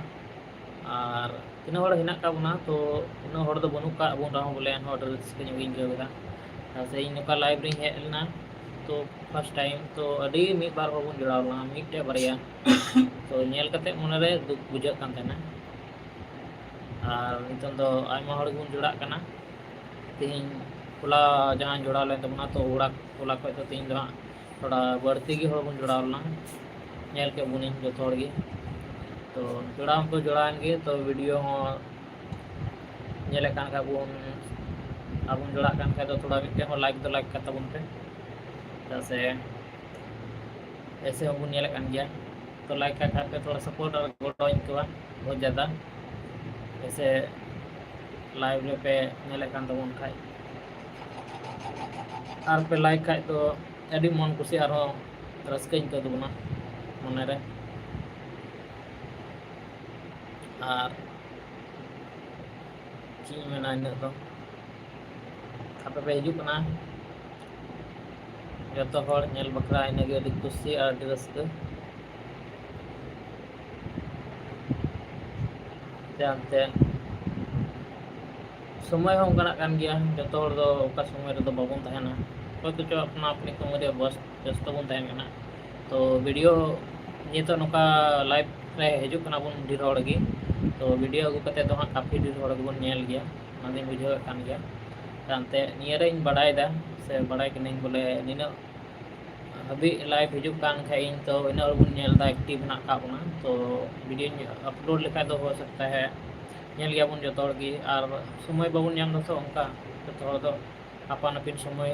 ᱟᱨ ᱛᱤᱱᱟᱹᱜ ᱦᱚᱲ ᱦᱮᱱᱟᱜ ᱟᱠᱟᱫ ᱵᱚᱱᱟ, ᱛᱚ ᱩᱱᱟᱹᱜ ᱦᱚᱲ ᱫᱚ ᱵᱟᱹᱱᱩᱜ ᱟᱠᱟᱫ ᱵᱚᱱ ᱨᱮᱦᱚᱸ ᱵᱚᱞᱮ ᱮᱱᱦᱚᱸ ᱟᱹᱰᱤ ᱨᱟᱹᱥᱠᱟᱹ ᱧᱚᱜ ᱜᱤᱧ ᱟᱹᱭᱠᱟᱹᱣ ᱠᱮᱫᱟ᱾ ᱪᱮᱫᱟᱜ ᱥᱮ ᱤᱧ ᱱᱚᱝᱠᱟ live ᱨᱤᱧ ᱦᱮᱡ ᱞᱮᱱᱟ, ᱛᱚ first time, ᱛᱚ ᱟᱹᱰᱤ ᱢᱤᱫ ᱵᱟᱨ ᱦᱚᱲ ᱵᱚᱱ ᱡᱚᱲᱟᱣ ᱞᱮᱱᱟ, ᱢᱤᱫᱴᱮᱡ ᱵᱟᱨᱭᱟ᱾ ᱛᱚ ᱧᱮᱞ ᱠᱟᱛᱮ ᱢᱚᱱᱮᱨᱮ ᱫᱩᱠ ᱵᱩᱡᱷᱟᱹᱜ ᱠᱟᱱ ᱛᱟᱦᱮᱱᱟ᱾ ᱟᱨ ᱱᱤᱛᱚᱝ ᱫᱚ ᱟᱭᱢᱟ ᱦᱚᱲ ᱜᱮᱵᱚᱱ ᱡᱚᱲᱟᱜ ᱠᱟᱱᱟ᱾ ᱛᱮᱦᱮᱧ ᱦᱚᱞᱟ ᱡᱟᱦᱟᱸ ᱡᱚᱲᱟᱣ ᱞᱮᱱ ᱛᱟᱵᱚᱱᱟ, ᱛᱚ ᱦᱚᱞᱟ, ᱦᱚᱞᱟ ᱠᱷᱚᱡ ᱫᱚ ᱛᱮᱦᱮᱧ ᱫᱚ ᱦᱟᱸᱜ ᱛᱷᱚᱲᱟ ᱵᱟᱹᱲᱛᱤ ᱜᱮ ᱦᱚᱲ ᱵᱚᱱ ᱡᱚᱲᱟᱣ ᱞᱮᱱᱟ᱾ ᱧᱮᱞ ᱠᱮᱫ ᱵᱚᱱᱤᱧ ᱡᱚᱛᱚ ᱦᱚᱲ ᱜᱮ᱾ ᱛᱚ ᱡᱚᱲᱟᱣ ᱦᱚᱸᱠᱚ ᱡᱚᱲᱟᱣᱮᱱ ᱜᱮ, ᱛᱚ video ᱦᱚᱸ ᱧᱮᱞᱮᱫ ᱠᱟᱱ ᱠᱷᱟᱡ ᱵᱚᱱ, ᱟᱵᱚᱱ ᱡᱚᱲᱟᱜ ᱠᱟᱱ ᱠᱷᱟᱡ ᱫᱚ ᱛᱷᱚᱲᱟ ᱢᱤᱫᱴᱮᱱ ᱦᱚᱸ like ᱫᱚ like ᱠᱟᱜ ᱛᱟᱵᱚᱱ ᱯᱮ, ᱪᱮᱫᱟᱜ ᱥᱮ ᱮᱥᱮ ᱦᱚᱸᱵᱚᱱ ᱧᱮᱞᱮᱫ ᱠᱟᱱ ᱜᱮᱭᱟ᱾ ᱛᱚ like ᱠᱟᱜ ᱠᱷᱟᱡ ᱯᱮ, ᱛᱷᱚᱲᱟ support ᱟᱨ ᱜᱚᱲᱚᱧ ᱟᱹᱭᱠᱟᱹᱣᱟ ᱵᱚᱦᱩᱛ ᱡᱟᱫᱟ᱾ ᱮᱥᱮ live ᱨᱮᱯᱮ ᱧᱮᱞᱮᱫ ᱠᱟᱱ ᱛᱟᱵᱚᱱ ᱠᱷᱟᱡ ᱟᱨ ᱯᱮ like ᱠᱷᱟᱡ ᱫᱚ ᱟᱹᱰᱤ ᱢᱚᱱ ᱠᱩᱥᱤ ᱟᱨᱦᱚᱸ ᱨᱟᱹᱥᱠᱟᱹᱧ ᱟᱹᱭᱠᱟᱹᱣ ᱛᱟᱵᱚᱱᱟ ᱢᱚᱱᱮᱨᱮ᱾ ᱟᱨ ᱪᱮᱫ ᱤᱧ ᱢᱮᱱᱟ, ᱤᱱᱟᱹᱜ ᱫᱚ ᱟᱯᱮ ᱯᱮ ᱦᱤᱡᱩᱜ ᱠᱟᱱᱟ, ᱡᱚᱛᱚ ᱦᱚᱲ ᱧᱮᱞ ᱵᱟᱠᱷᱨᱟ ᱤᱱᱟᱹᱜᱮ ᱟᱹᱰᱤ ᱠᱩᱥᱤ ᱟᱨ ᱟᱹᱰᱤ ᱨᱟᱹᱥᱠᱟᱹ᱾ ᱡᱟᱦᱟᱸᱛᱮ ᱥᱚᱢᱚᱭ ᱦᱚᱸ ᱚᱱᱠᱟᱱᱟᱜ ᱠᱟᱱ ᱜᱮᱭᱟ, ᱡᱚᱛᱚ ᱦᱚᱲ ᱫᱚ ᱚᱠᱟ ᱥᱚᱢᱚᱭ ᱨᱮᱫᱚ ᱵᱟᱵᱚᱱ ᱛᱟᱦᱮᱱᱟ, ᱚᱠᱚᱭ ᱠᱚᱪᱚ ᱟᱯᱱᱟ ᱟᱯᱱᱤ ᱠᱟᱹᱢᱤ ᱨᱮ ᱵᱮᱥ-, ᱵᱮᱥᱛᱚ ᱵᱚᱱ ᱛᱟᱦᱮᱱ ᱠᱟᱱᱟ᱾ ᱛᱚ ᱵᱷᱤᱰᱤᱭᱳ ᱱᱤᱛᱚᱜ ᱱᱚᱝᱠᱟ ᱞᱟᱭᱤᱵᱷ ᱨᱮ ᱦᱤᱡᱩᱜ ᱠᱟᱱᱟ ᱵᱚᱱ ᱰᱷᱮᱨ ᱦᱚᱲ ᱜᱮ, ᱛᱚ ᱵᱷᱤᱰᱤᱭᱳ ᱟᱹᱜᱩ ᱠᱟᱛᱮ ᱫᱚ ᱦᱟᱸᱜ ᱠᱟᱯᱷᱤ ᱰᱷᱮᱨ ᱦᱚᱲ ᱜᱮᱵᱚᱱ ᱧᱮᱞ ᱜᱮᱭᱟ, ᱚᱱᱟᱫᱚᱧ ᱵᱩᱡᱷᱟᱹᱣᱮᱫ ᱠᱟᱱ ᱜᱮᱭᱟ᱾ ᱮᱱᱛᱮ ᱱᱤᱭᱟᱹ ᱨᱮᱧ ᱵᱟᱲᱟᱭᱮᱫᱟ ᱥᱮ ᱵᱟᱲᱟᱭ ᱠᱟᱹᱱᱟᱹᱧ ᱵᱚᱞᱮ ᱱᱤᱱᱟᱹᱜ ᱦᱟᱹᱵᱤᱡ ᱞᱟᱭᱤᱵᱷ ᱦᱤᱡᱩᱜ ᱠᱟᱱ ᱠᱷᱟᱡ ᱤᱧ, ᱛᱚ ᱤᱱᱟᱹᱜ ᱦᱚᱲ ᱵᱚᱱ ᱧᱮᱞ ᱮᱫᱟ, ᱮᱠᱴᱤᱵᱷ ᱦᱮᱱᱟᱜ ᱟᱠᱟᱫ ᱵᱚᱱᱟ᱾ ᱛᱚ ᱵᱷᱤᱰᱤᱭᱳᱧ ᱟᱯᱞᱳᱰ ᱞᱮᱠᱷᱟᱡ ᱫᱚ ᱦᱳᱭ ᱥᱟᱠᱛᱟ ᱦᱮ ᱧᱮᱞ ᱜᱮᱭᱟᱵᱚᱱ ᱡᱚᱛᱚ ᱦᱚᱲ ᱜᱮ, ᱟᱨ ᱥᱚᱢᱚᱭ ᱵᱟᱵᱚᱱ ᱧᱟᱢ ᱮᱫᱟ ᱛᱚ ᱚᱱᱠᱟ ᱡᱚᱛᱚ ᱦᱚᱲ ᱫᱚ ᱟᱯᱟᱱ ᱟᱹᱯᱤᱱ ᱥᱚᱢᱚᱭ᱾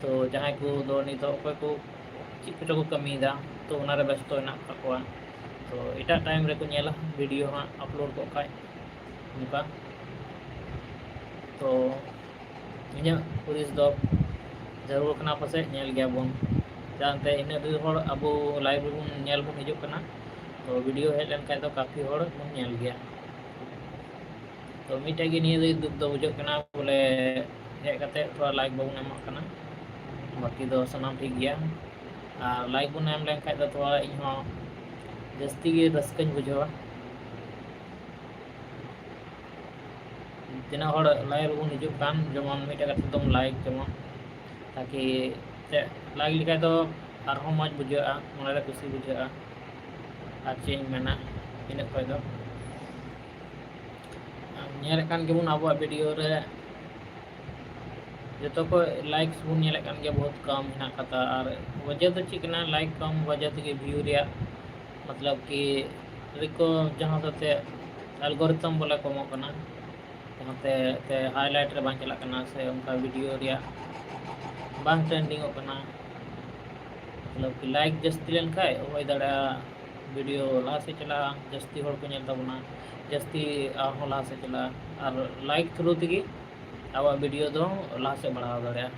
ᱛᱚ ᱡᱟᱦᱟᱸᱭ ᱠᱚ ᱫᱚ ᱱᱤᱛᱚᱜ ᱚᱠᱚᱭ ᱠᱚ ᱪᱮᱫ ᱠᱚᱪᱚ ᱠᱚ ᱠᱟᱹᱢᱤᱭᱮᱫᱟ, ᱛᱚ ᱚᱱᱟᱨᱮ ᱵᱮᱥᱛᱚ ᱦᱮᱱᱟᱜ ᱟᱠᱟᱫ ᱠᱚᱣᱟ, ᱛᱚ ᱮᱴᱟᱜ ᱴᱟᱭᱤᱢ ᱨᱮᱠᱚ ᱧᱮᱞᱟ ᱵᱷᱤᱰᱤᱭᱳ ᱦᱟᱸᱜ ᱟᱯᱞᱳᱰ ᱠᱚᱜ ᱠᱷᱟᱡ ᱚᱱᱠᱟ᱾ ᱛᱚ ᱤᱧᱟᱹᱜ ᱦᱩᱫᱤᱥ ᱫᱚ ᱡᱟᱹᱨᱩᱲ ᱠᱟᱱᱟ ᱯᱟᱥᱮᱡ ᱧᱮᱞ ᱜᱮᱭᱟᱵᱚᱱ, ᱡᱟᱦᱟᱸᱛᱮ ᱤᱱᱟᱹᱜ ᱰᱷᱮᱨ ᱦᱚᱲ ᱟᱵᱚ ᱞᱟᱭᱤᱵᱷ ᱨᱮᱵᱚᱱ ᱧᱮᱞ ᱵᱚᱱ ᱦᱤᱡᱩᱜ ᱠᱟᱱᱟ, ᱛᱚ ᱵᱷᱤᱰᱤᱭᱳ ᱦᱮᱡ ᱞᱮᱱᱠᱷᱟᱡ ᱫᱚ ᱠᱟᱯᱷᱤ ᱦᱚᱲ ᱵᱚᱱ ᱧᱮᱞ ᱜᱮᱭᱟ᱾ ᱛᱚ ᱢᱤᱫᱴᱮᱡ ᱜᱮ ᱱᱤᱭᱟᱹ ᱫᱚ ᱫᱩᱠ ᱫᱚ ᱵᱩᱡᱷᱟᱹᱜ ᱠᱟᱱᱟ ᱵᱚᱞᱮ ᱦᱮᱡ ᱠᱟᱛᱮ ᱛᱷᱚᱲᱟ ᱞᱟᱭᱤᱠ ᱵᱟᱵᱚᱱ ᱮᱢᱟᱜ ᱠᱟᱱᱟ, ᱵᱟᱹᱠᱤ ᱫᱚ ᱥᱟᱱᱟᱢ ᱴᱷᱤᱠ ᱜᱮᱭᱟ᱾ ᱟᱨ ᱞᱟᱭᱤᱠ ᱵᱚᱱ ᱮᱢ ᱞᱮᱱᱠᱷᱟᱡ ᱫᱚ ᱛᱷᱚᱲᱟ ᱤᱧᱦᱚᱸ ᱡᱟᱹᱥᱛᱤ ᱜᱮ ᱨᱟᱹᱥᱠᱟᱹᱧ ᱵᱩᱡᱷᱟᱹᱣᱟ᱾ ᱛᱤᱱᱟᱹᱜ ᱦᱚᱲ ᱞᱟᱭᱤᱵᱷ ᱨᱮᱵᱚᱱ ᱦᱤᱡᱩᱜ ᱠᱟᱱ, ᱡᱮᱢᱚᱱ ᱢᱤᱫᱴᱮᱡ ᱠᱟᱛᱷᱟ ᱫᱚᱢ ᱞᱟᱭᱤᱠ, ᱡᱮᱢᱚᱱ ᱛᱟᱠᱤ ᱪᱮᱫ ᱞᱟᱭᱤᱠ ᱞᱮᱠᱷᱟᱡ ᱫᱚ ᱟᱨᱦᱚᱸ ᱢᱚᱡᱽ ᱵᱩᱡᱷᱟᱹᱜᱼᱟ, ᱢᱚᱱᱮᱨᱮ ᱠᱩᱥᱤ ᱵᱩᱡᱷᱟᱹᱜᱼᱟ᱾ ᱟᱨ ᱪᱮᱫ ᱤᱧ ᱢᱮᱱᱟ, ᱤᱱᱟᱹᱜ ᱠᱷᱚᱡ ᱫᱚ ᱧᱮᱞᱮᱫ ᱠᱟᱱ ᱜᱮᱵᱚᱱ ᱟᱵᱚᱣᱟᱜ ᱵᱷᱤᱰᱤᱭᱳ ᱨᱮ ᱡᱚᱛᱚ ᱠᱚ ᱞᱟᱭᱤᱠᱥ ᱵᱚᱱ ᱧᱮᱞᱮᱫ ᱠᱟᱱ ᱜᱮᱭᱟ, ᱵᱚᱦᱩᱛ ᱠᱚᱢ ᱦᱮᱱᱟᱜ ᱠᱟᱫᱟ᱾ ᱟᱨ ᱚᱡᱮ ᱫᱚ ᱪᱮᱫ ᱠᱟᱱᱟ? ᱞᱟᱭᱤᱠ ᱠᱚᱢ ᱚᱡᱮ ᱛᱮᱜᱮ ᱵᱷᱤᱭᱩ ᱨᱮᱭᱟᱜ ᱢᱚᱛᱞᱚᱵ ᱠᱤ ᱨᱤᱠᱚ ᱡᱟᱦᱟᱸ ᱫᱚ ᱛᱮ ᱮᱞᱜᱳᱨᱤᱛᱷᱚᱢ ᱵᱚᱞᱮ ᱠᱚᱢᱚᱜ ᱠᱟᱱᱟ, ᱡᱟᱦᱟᱸᱛᱮ ᱛᱮ ᱦᱟᱭᱞᱟᱭᱤᱴ ᱨᱮ ᱵᱟᱝ ᱪᱟᱞᱟᱜ ᱠᱟᱱᱟ ᱥᱮ ᱚᱱᱠᱟ ᱵᱷᱤᱰᱤᱭᱳ ᱨᱮᱭᱟᱜ ᱵᱟᱝ ᱴᱨᱮᱱᱰᱤᱝᱚᱜ ᱠᱟᱱᱟ᱾ ᱢᱚᱛᱞᱚᱵ ᱠᱤ ᱞᱟᱭᱤᱠ ᱡᱟᱹᱥᱛᱤ ᱞᱮᱱᱠᱷᱟᱡ ᱦᱩᱭ ᱫᱟᱲᱮᱭᱟᱜᱼᱟ ᱵᱷᱤᱰᱤᱭᱳ ᱞᱟᱦᱟ ᱥᱮᱫ ᱪᱟᱞᱟᱜᱼᱟ, ᱡᱟᱹᱥᱛᱤ ᱦᱚᱲ ᱠᱚ ᱧᱮᱞ ᱛᱟᱵᱚᱱᱟ, ᱡᱟᱹᱥᱛᱤ ᱟᱨᱦᱚᱸ ᱞᱟᱦᱟ ᱥᱮᱫ ᱪᱟᱞᱟᱜᱼᱟ᱾ ᱟᱨ ᱞᱟᱭᱤᱠ ᱛᱷᱨᱩ ᱛᱮᱜᱮ ᱟᱵᱚᱣᱟᱜ ᱵᱷᱤᱰᱤᱭᱳ ᱫᱚ ᱞᱟᱦᱟ ᱥᱮᱫ ᱵᱟᱲᱦᱟᱣ ᱫᱟᱲᱮᱭᱟᱜᱼᱟ᱾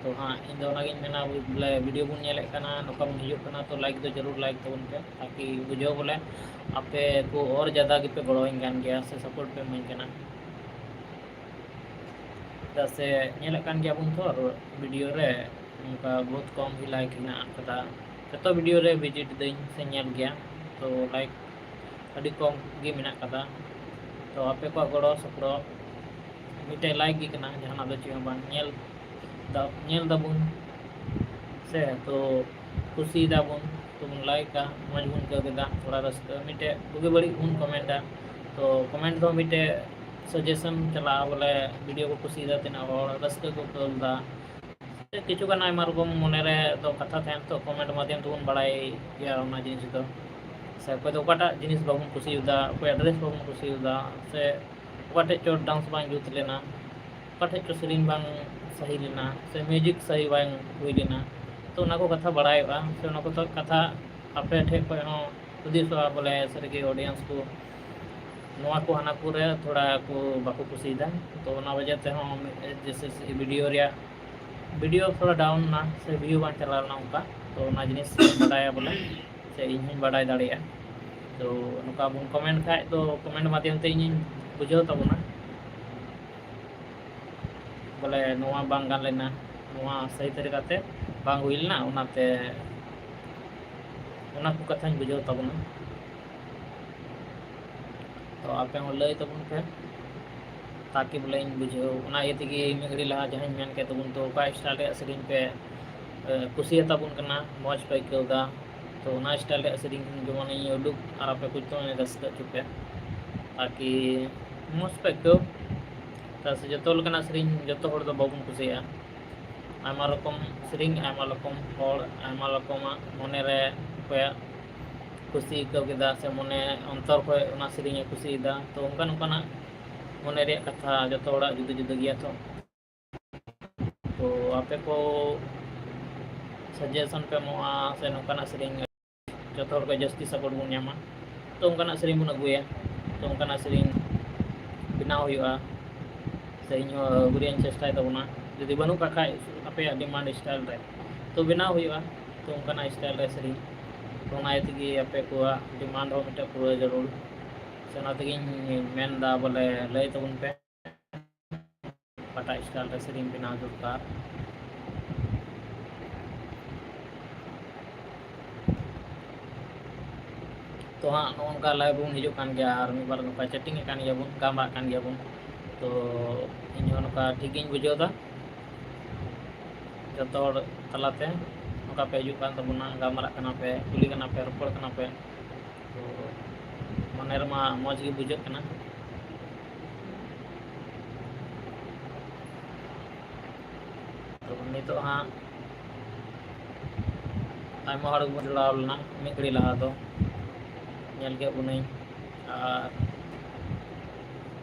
ᱛᱚ ᱦᱟᱸᱜ ᱤᱧ ᱫᱚ ᱚᱱᱟᱜᱤᱧ ᱢᱮᱱᱟ ᱵᱚᱞᱮ ᱵᱷᱤᱰᱤᱭᱳ ᱵᱚᱱ ᱧᱮᱞᱮᱫ ᱠᱟᱱᱟ, ᱱᱚᱝᱠᱟ ᱵᱚᱱ ᱦᱤᱡᱩᱜ ᱠᱟᱱᱟ, ᱛᱚ ᱞᱟᱭᱤᱠ ᱫᱚ ᱡᱟᱹᱨᱩᱲ ᱞᱟᱭᱤᱠ ᱛᱟᱵᱚᱱ ᱯᱮ, ᱛᱟᱠᱤ ᱵᱩᱡᱷᱟᱹᱣ ᱵᱚᱞᱮ ᱟᱯᱮ ᱠᱚ ᱚᱨ ᱡᱟᱫᱟ ᱜᱮᱯᱮ ᱜᱚᱲᱚᱣᱟᱹᱧ ᱠᱟᱱ ᱜᱮᱭᱟ ᱥᱮ ᱥᱟᱯᱳᱨᱴ ᱯᱮ ᱤᱢᱟᱹᱧ ᱠᱟᱱᱟ᱾ ᱪᱮᱫᱟᱜ ᱥᱮ ᱧᱮᱞᱮᱫ ᱠᱟᱱ ᱜᱮᱭᱟᱵᱚᱱ ᱛᱚ, video ᱨᱮ ᱚᱱᱠᱟ ᱵᱚᱦᱩᱛ ᱠᱚᱢ ᱜᱮ like ᱦᱮᱱᱟᱜ ᱟᱠᱟᱫᱟ᱾ ᱡᱚᱛᱚ video ᱨᱮ visit ᱫᱟᱹᱧ ᱥᱮ ᱧᱮᱞ ᱜᱮᱭᱟ, ᱛᱚ like ᱟᱹᱰᱤ ᱠᱚᱢ ᱜᱮ ᱢᱮᱱᱟᱜ ᱟᱠᱟᱫᱟ᱾ ᱛᱚ ᱟᱯᱮ ᱠᱚᱣᱟᱜ ᱜᱚᱲᱚ ᱥᱚᱯᱚᱦᱚᱫ ᱢᱤᱫᱴᱮᱡ like ᱜᱮ ᱠᱟᱱᱟ, ᱡᱟᱦᱟᱱᱟᱜ ᱫᱚ ᱪᱮᱫ ᱦᱚᱸ ᱵᱟᱝ᱾ ᱧᱮᱞ ᱫᱟ-, ᱧᱮᱞ ᱫᱟᱵᱚᱱ ᱥᱮ, ᱛᱚ ᱠᱩᱥᱤᱭ ᱫᱟᱵᱚᱱ, ᱛᱚ ᱵᱚᱱ like ᱟ, ᱢᱚᱡᱽ ᱵᱚᱱ ᱟᱹᱭᱠᱟᱹᱣ ᱠᱮᱫᱟ, ᱛᱷᱚᱲᱟ ᱨᱟᱹᱥᱠᱟᱹ, ᱢᱤᱫᱴᱮᱡ ᱵᱩᱜᱤ ᱵᱟᱹᱲᱤᱡ ᱵᱚᱱ comment ᱟ᱾ ᱛᱚ comment ᱫᱚ ᱢᱤᱫᱴᱮᱡ suggestion ᱪᱟᱞᱟᱜᱼᱟ, ᱵᱚᱞᱮ video ᱠᱚ ᱠᱩᱥᱤᱭᱮᱫᱟ, ᱛᱤᱱᱟᱹᱜ ᱦᱚᱲ ᱨᱟᱹᱥᱠᱟᱹ ᱠᱚ ᱟᱹᱭᱠᱟᱹᱣ ᱞᱮᱫᱟ, ᱥᱮ ᱠᱤᱪᱷᱩ ᱜᱟᱱ ᱟᱭᱢᱟ ᱨᱚᱠᱚᱢ ᱢᱚᱱᱮ ᱨᱮ ᱫᱚ ᱠᱟᱛᱷᱟ ᱛᱟᱦᱮᱱ, ᱛᱚ comment ᱢᱟᱫᱽᱫᱷᱚᱢ ᱛᱮᱵᱚᱱ ᱵᱟᱲᱟᱭ ᱜᱮᱭᱟ ᱚᱱᱟ ᱡᱤᱱᱤᱥ ᱫᱚ᱾ ᱥᱮ ᱚᱠᱚᱭ ᱫᱚ ᱚᱠᱟᱴᱟᱜ ᱡᱤᱱᱤᱥ ᱵᱟᱵᱚᱱ ᱠᱩᱥᱤᱭᱟᱫᱟ, ᱚᱠᱚᱭᱟᱜ dress ᱵᱟᱵᱚᱱ ᱠᱩᱥᱤᱭᱟᱫᱟ, ᱥᱮ ᱚᱠᱟ ᱴᱷᱮᱡ ᱪᱚ dance ᱵᱟᱝ ᱡᱩᱛ ᱞᱮᱱᱟ, ᱚᱠᱟ ᱴᱷᱮᱡ ᱪᱚ ᱥᱮᱨᱮᱧ ᱵᱟᱝ ᱥᱟᱹᱦᱤ ᱞᱮᱱᱟ, ᱥᱮ music ᱥᱟᱹᱦᱤ ᱵᱟᱝ ᱦᱩᱭ ᱞᱮᱱᱟ, ᱛᱚ ᱚᱱᱟ ᱠᱚ ᱠᱟᱛᱷᱟ ᱵᱟᱲᱟᱭᱚᱜᱼᱟ, ᱥᱮ ᱚᱱᱟ ᱠᱚ ᱠᱟᱛᱷᱟ ᱟᱯᱮ ᱴᱷᱮᱡ ᱠᱷᱚᱡ ᱦᱚᱸ ᱦᱩᱫᱤᱥᱚᱜᱼᱟ, ᱵᱚᱞᱮ ᱥᱟᱹᱨᱤᱜᱮ audience ᱠᱚ ᱱᱚᱣᱟ ᱠᱚ ᱦᱟᱱᱟ ᱠᱚᱨᱮ ᱛᱷᱚᱲᱟ ᱠᱚ ᱵᱟᱠᱚ ᱠᱩᱥᱤᱭᱮᱫᱟ᱾ ᱛᱚ ᱚᱱᱟ ᱣᱟᱡᱟ ᱛᱮᱦᱚᱸ ᱡᱮᱥᱮ video ᱨᱮᱭᱟᱜ video ᱛᱷᱚᱲᱟ down ᱱᱟ, ᱥᱮ view ᱵᱟᱝ ᱪᱟᱞᱟᱣ ᱞᱮᱱᱟ ᱚᱱᱠᱟ, ᱛᱚ ᱚᱱᱟ ᱡᱤᱱᱤᱥ ᱵᱟᱰᱟᱭᱟ ᱵᱚᱞᱮ, ᱥᱮ ᱤᱧ ᱦᱚᱸᱧ ᱵᱟᱰᱟᱭ ᱫᱟᱲᱮᱭᱟᱜᱼᱟ᱾ ᱛᱚ ᱱᱚᱝᱠᱟ ᱵᱚᱱ comment ᱠᱷᱟᱡ ᱫᱚ comment ᱢᱟᱫᱽᱫᱷᱚᱢ ᱛᱮ ᱤᱧᱤᱧ ᱵᱩᱡᱷᱟᱹᱣ ᱛᱟᱵᱚᱱᱟ ᱵᱚᱞᱮ ᱱᱚᱣᱟ ᱵᱟᱝ ᱜᱟᱱ ᱞᱮᱱᱟ, ᱱᱚᱣᱟ ᱥᱟᱹᱦᱤ ᱛᱟᱹᱨᱤᱠᱟ ᱛᱮ ᱵᱟᱝ ᱦᱩᱭ ᱞᱮᱱᱟ, ᱚᱱᱟᱛᱮ ᱚᱱᱟ ᱠᱚ ᱠᱟᱛᱷᱟᱧ ᱵᱩᱡᱷᱟᱹᱣ ᱛᱟᱵᱚᱱᱟ᱾ ᱛᱚ ᱟᱯᱮ ᱦᱚᱸ ᱞᱟᱹᱭ ᱛᱟᱵᱚᱱ ᱯᱮ, ᱛᱟᱠᱤ ᱵᱚᱞᱮᱧ ᱵᱩᱡᱷᱟᱹᱣ᱾ ᱚᱱᱟ ᱤᱭᱟᱹ ᱛᱮᱜᱮ ᱢᱤᱫ ᱜᱷᱟᱹᱲᱤ ᱞᱟᱦᱟ ᱡᱟᱦᱟᱸᱧ ᱢᱮᱱ ᱠᱮᱫ ᱛᱟᱵᱚᱱ, ᱛᱚ ᱚᱠᱟ style ᱨᱮᱭᱟᱜ ᱥᱮᱨᱮᱧ ᱯᱮ, ᱮ, ᱠᱩᱥᱤᱭᱟᱛᱟ ᱵᱚᱱ ᱠᱟᱱᱟ, ᱢᱚᱡᱽ ᱯᱮ ᱟᱹᱭᱠᱟᱹᱣ ᱮᱫᱟ, ᱛᱚ ᱚᱱᱟ style ᱨᱮᱭᱟᱜ ᱥᱮᱨᱮᱧ ᱡᱮᱢᱚᱱ ᱤᱧ ᱩᱰᱩᱠ ᱟᱨ ᱟᱯᱮ ᱠᱚ ᱡᱚᱛᱚ ᱨᱟᱹᱥᱠᱟᱹ ᱦᱚᱪᱚ ᱯᱮ, ᱛᱟᱠᱤ ᱢᱚᱡᱽ ᱯᱮ ᱟᱹᱭᱠᱟᱹᱣ᱾ ᱪᱮᱫᱟᱜ ᱥᱮ ᱡᱚᱛᱚ ᱞᱮᱠᱟᱱᱟᱜ ᱥᱮᱨᱮᱧ ᱡᱚᱛᱚ ᱦᱚᱲ ᱫᱚ ᱵᱟᱵᱚᱱ ᱠᱩᱥᱤᱭᱟᱜᱼᱟ᱾ ᱟᱭᱢᱟ ᱨᱚᱠᱚᱢ ᱥᱮᱨᱮᱧ, ᱟᱭᱢᱟ ᱨᱚᱠᱚᱢ ᱦᱚᱲ, ᱟᱭᱢᱟ ᱨᱚᱠᱚᱢᱟᱜ ᱢᱚᱱᱮᱨᱮ ᱚᱠᱚᱭᱟᱜ ᱠᱩᱥᱤ ᱟᱹᱭᱠᱟᱹᱣ ᱠᱮᱫᱟ, ᱥᱮ ᱢᱚᱱᱮ ᱚᱱᱛᱚᱨ ᱠᱷᱚᱱ ᱚᱱᱟ ᱥᱮᱨᱮᱧᱮ ᱠᱩᱥᱤᱭᱮᱫᱟ᱾ ᱛᱚ ᱚᱱᱠᱟᱱ ᱚᱱᱠᱟᱱᱟᱜ ᱢᱚᱱᱮ ᱨᱮᱭᱟᱜ ᱠᱟᱛᱷᱟ ᱡᱚᱛᱚ ᱦᱚᱲᱟᱜ ᱡᱩᱫᱟᱹ ᱡᱩᱫᱟᱹ ᱜᱮᱭᱟ᱾ ᱛᱚ ᱛᱚ ᱟᱯᱮ ᱠᱚ suggestion ᱯᱮ ᱮᱢᱚᱜᱼᱟ, ᱥᱮ ᱱᱚᱝᱠᱟᱱᱟᱜ ᱥᱮᱨᱮᱧ ᱡᱚᱛᱚ ᱦᱚᱲ ᱠᱚ ᱡᱟᱹᱥᱛᱤ support ᱵᱚᱱ ᱧᱟᱢᱟ, ᱛᱚ ᱚᱱᱠᱟᱱᱟᱜ ᱥᱮᱨᱮᱧ ᱵᱚᱱ ᱟᱹᱜᱩᱭᱟ, ᱛᱚ ᱚᱱᱠᱟᱱᱟᱜ ᱥᱮᱨᱮᱧ ᱵᱮᱱᱟᱣ ᱦᱩᱭᱩᱜᱼᱟ᱾ ᱥᱮ ᱤᱧ ᱦᱚᱸ ᱟᱹᱜᱩ ᱨᱮᱭᱟᱜ ᱤᱧ ᱪᱮᱥᱴᱟᱭ ᱛᱟᱵᱚᱱᱟ, ᱡᱩᱫᱤ ᱵᱟᱹᱱᱩᱜ ᱠᱟᱜ ᱠᱷᱟᱡ ᱟᱯᱮᱭᱟᱜ demand style ᱨᱮ, ᱛᱚ ᱵᱮᱱᱟᱣ ᱦᱩᱭᱩᱜᱼᱟ᱾ ᱛᱚ ᱚᱱᱠᱟᱱᱟᱜ style ᱨᱮ ᱥᱮᱨᱮᱧ, ᱛᱚ ᱚᱱᱟ ᱤᱭᱟᱹ ᱛᱮᱜᱮ ᱟᱯᱮ ᱠᱚᱣᱟᱜ demand ᱦᱚᱸ ᱢᱤᱫᱴᱮᱱ ᱯᱩᱨᱟᱹᱣ ᱡᱟᱹᱨᱩᱲ᱾ ᱥᱮ ᱚᱱᱟ ᱛᱮᱜᱮᱧ ᱢᱮᱱᱫᱟ ᱵᱚᱞᱮ ᱞᱟᱹᱭ ᱛᱟᱵᱚᱱ ᱯᱮ᱾ ᱮᱴᱟᱜ style ᱨᱮ ᱥᱮᱨᱮᱧ ᱵᱮᱱᱟᱣ ᱫᱚᱨᱠᱟᱨ᱾ ᱛᱚ ᱦᱟᱸᱜ ᱱᱚᱜᱼᱚ ᱱᱚᱝᱠᱟ live ᱵᱚᱱ ᱦᱤᱡᱩᱜ ᱠᱟᱱ ᱜᱮᱭᱟ ᱟᱨ ᱢᱤᱫ ᱵᱟᱨ ᱱᱚᱝᱠᱟ chatting ᱮᱫ ᱠᱟᱱ ᱜᱮᱭᱟ ᱵᱚᱱ, ᱜᱟᱞᱢᱟᱨᱟᱜ ᱠᱟᱱ ᱜᱮᱭᱟ ᱵᱚᱱ᱾ ᱛᱚ ᱤᱧ ᱦᱚᱸ ᱱᱚᱝᱠᱟ ᱴᱷᱤᱠ ᱜᱤᱧ ᱵᱩᱡᱷᱟᱹᱣ ᱮᱫᱟ ᱡᱚᱛᱚ ᱦᱚᱲ ᱛᱟᱞᱟᱛᱮ ᱱᱚᱝᱠᱟ ᱯᱮ ᱦᱤᱡᱩᱜ ᱠᱟᱱ ᱛᱟᱵᱚᱱᱟ, ᱜᱟᱞᱢᱟᱨᱟᱜ ᱠᱟᱱᱟ ᱯᱮ, ᱠᱩᱞᱤ ᱠᱟᱱᱟ ᱯᱮ, ᱨᱚᱯᱚᱲ ᱠᱟᱱᱟ ᱯᱮ᱾ ᱛᱚ ᱢᱚᱱᱮ ᱨᱮᱢᱟ ᱢᱚᱡᱽ ᱜᱮ ᱵᱩᱡᱷᱟᱹᱜ ᱠᱟᱱᱟ᱾ ᱛᱚ ᱱᱤᱛᱚᱜ ᱦᱟᱸᱜ ᱟᱭᱢᱟ ᱦᱚᱲ ᱜᱮᱵᱚᱱ ᱡᱚᱲᱟᱣ ᱞᱮᱱᱟ ᱢᱤᱫ ᱜᱷᱟᱹᱲᱤ ᱞᱟᱦᱟ ᱫᱚ, ᱧᱮᱞ ᱠᱮᱫ ᱵᱚᱱᱟᱹᱧ᱾ ᱟᱨ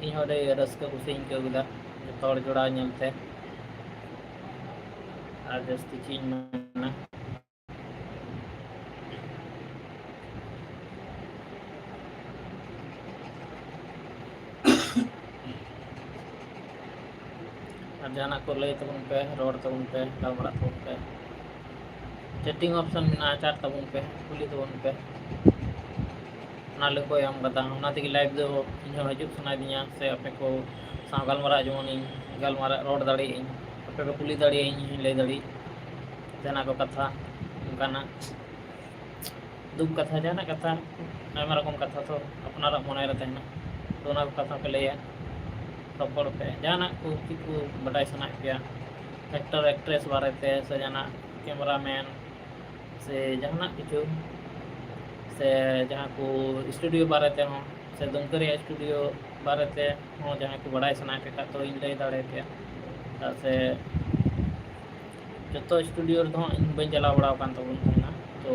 ᱤᱧ ᱦᱚᱸ ᱟᱹᱰᱤ ᱨᱟᱹᱥᱠᱟᱹ ᱠᱩᱥᱤᱧ ᱟᱹᱭᱠᱟᱹᱣ ᱠᱮᱫᱟ ᱡᱚᱛᱚ ᱦᱚᱲ ᱡᱚᱲᱟᱣ ᱧᱮᱞᱛᱮ᱾ ᱟᱨ ᱡᱟᱹᱥᱛᱤ ᱪᱮᱫ ᱤᱧ ᱢᱮᱱᱟ, ᱟᱨ ᱡᱟᱦᱟᱱᱟᱜ ᱠᱚ ᱞᱟᱹᱭ ᱛᱟᱵᱚᱱ ᱯᱮ, ᱨᱚᱲ ᱛᱟᱵᱚᱱ ᱯᱮ, ᱜᱟᱞᱢᱟᱨᱟᱜ ᱛᱟᱵᱚᱱ ᱯᱮ᱾ Chatting option ᱢᱮᱱᱟᱜᱼᱟ, chat ᱛᱟᱵᱚᱱ ᱯᱮ, ᱠᱩᱞᱤ ᱛᱟᱵᱚᱱ ᱯᱮ᱾ ᱚᱱᱟ ᱞᱟᱹᱜᱤᱫ ᱠᱚ ᱮᱢ ᱠᱟᱫᱟ, ᱚᱱᱟ ᱛᱮᱜᱮ live ᱫᱚ ᱤᱧ ᱦᱚᱸ ᱦᱤᱡᱩᱜ ᱥᱟᱱᱟᱭᱮᱫᱤᱧᱟ, ᱥᱮ ᱟᱯᱮ ᱠᱚ ᱥᱟᱶ ᱜᱟᱞᱢᱟᱨᱟᱣ ᱡᱮᱢᱚᱱ ᱤᱧ ᱜᱟᱞᱢᱟᱨᱟᱣ ᱨᱚᱲ ᱫᱟᱲᱮᱭᱟᱜ ᱟᱹᱧ, ᱟᱯᱮ ᱯᱮ ᱠᱩᱞᱤ ᱫᱟᱲᱮᱭᱟᱹᱧ, ᱤᱧ ᱞᱟᱹᱭ ᱫᱟᱲᱮᱭᱟᱜ ᱡᱟᱦᱟᱱᱟᱜ ᱠᱚ ᱠᱟᱛᱷᱟ ᱚᱱᱠᱟᱱᱟᱜ᱾ ᱫᱩᱠ ᱠᱟᱛᱷᱟ, ᱡᱟᱦᱟᱱᱟᱜ ᱠᱟᱛᱷᱟ, ᱟᱭᱢᱟ ᱨᱚᱠᱚᱢ ᱠᱟᱛᱷᱟ ᱛᱚ ᱟᱯᱱᱟᱨᱟᱜ ᱢᱚᱱᱮ ᱨᱮ ᱛᱟᱦᱮᱱᱟ, ᱛᱚ ᱚᱱᱟ ᱠᱚ ᱠᱟᱛᱷᱟ ᱯᱮ ᱞᱟᱹᱭᱟ, ᱨᱚᱯᱚᱲ ᱯᱮ, ᱡᱟᱦᱟᱱᱟᱜ ᱠᱚ ᱪᱮᱫ ᱠᱚ ᱵᱟᱰᱟᱭ ᱥᱟᱱᱟᱭᱮᱫ ᱯᱮᱭᱟ, actor actress ᱵᱟᱨᱮᱛᱮ ᱥᱮ ᱡᱟᱦᱟᱱᱟᱜ cameraman ᱥᱮ ᱡᱟᱦᱟᱱᱟᱜ ᱠᱤᱪᱷᱩ, ᱥᱮ ᱡᱟᱦᱟᱸ ᱠᱚ studio ᱵᱟᱨᱮ ᱛᱮᱦᱚᱸ, ᱥᱮ ᱫᱩᱢᱠᱟᱹ ᱨᱮᱭᱟᱜ studio ᱵᱟᱨᱮ ᱛᱮ ᱦᱚᱸ ᱡᱟᱦᱟᱸᱭ ᱠᱚ ᱵᱟᱰᱟᱭ ᱥᱟᱱᱟᱭᱮᱫ ᱯᱮ ᱠᱷᱟᱡ ᱛᱚ ᱤᱧ ᱞᱟᱹᱭ ᱫᱟᱲᱮᱭᱟᱯᱮᱭᱟ᱾ ᱪᱮᱫᱟᱜ ᱥᱮ ᱡᱚᱛᱚ studio ᱨᱮᱫᱚ ᱦᱟᱸᱜ ᱤᱧ ᱵᱟᱹᱧ ᱪᱟᱞᱟᱣ ᱵᱟᱲᱟ ᱟᱠᱟᱱ ᱛᱟᱵᱚᱱ ᱛᱟᱦᱮᱱᱟ᱾ ᱛᱚ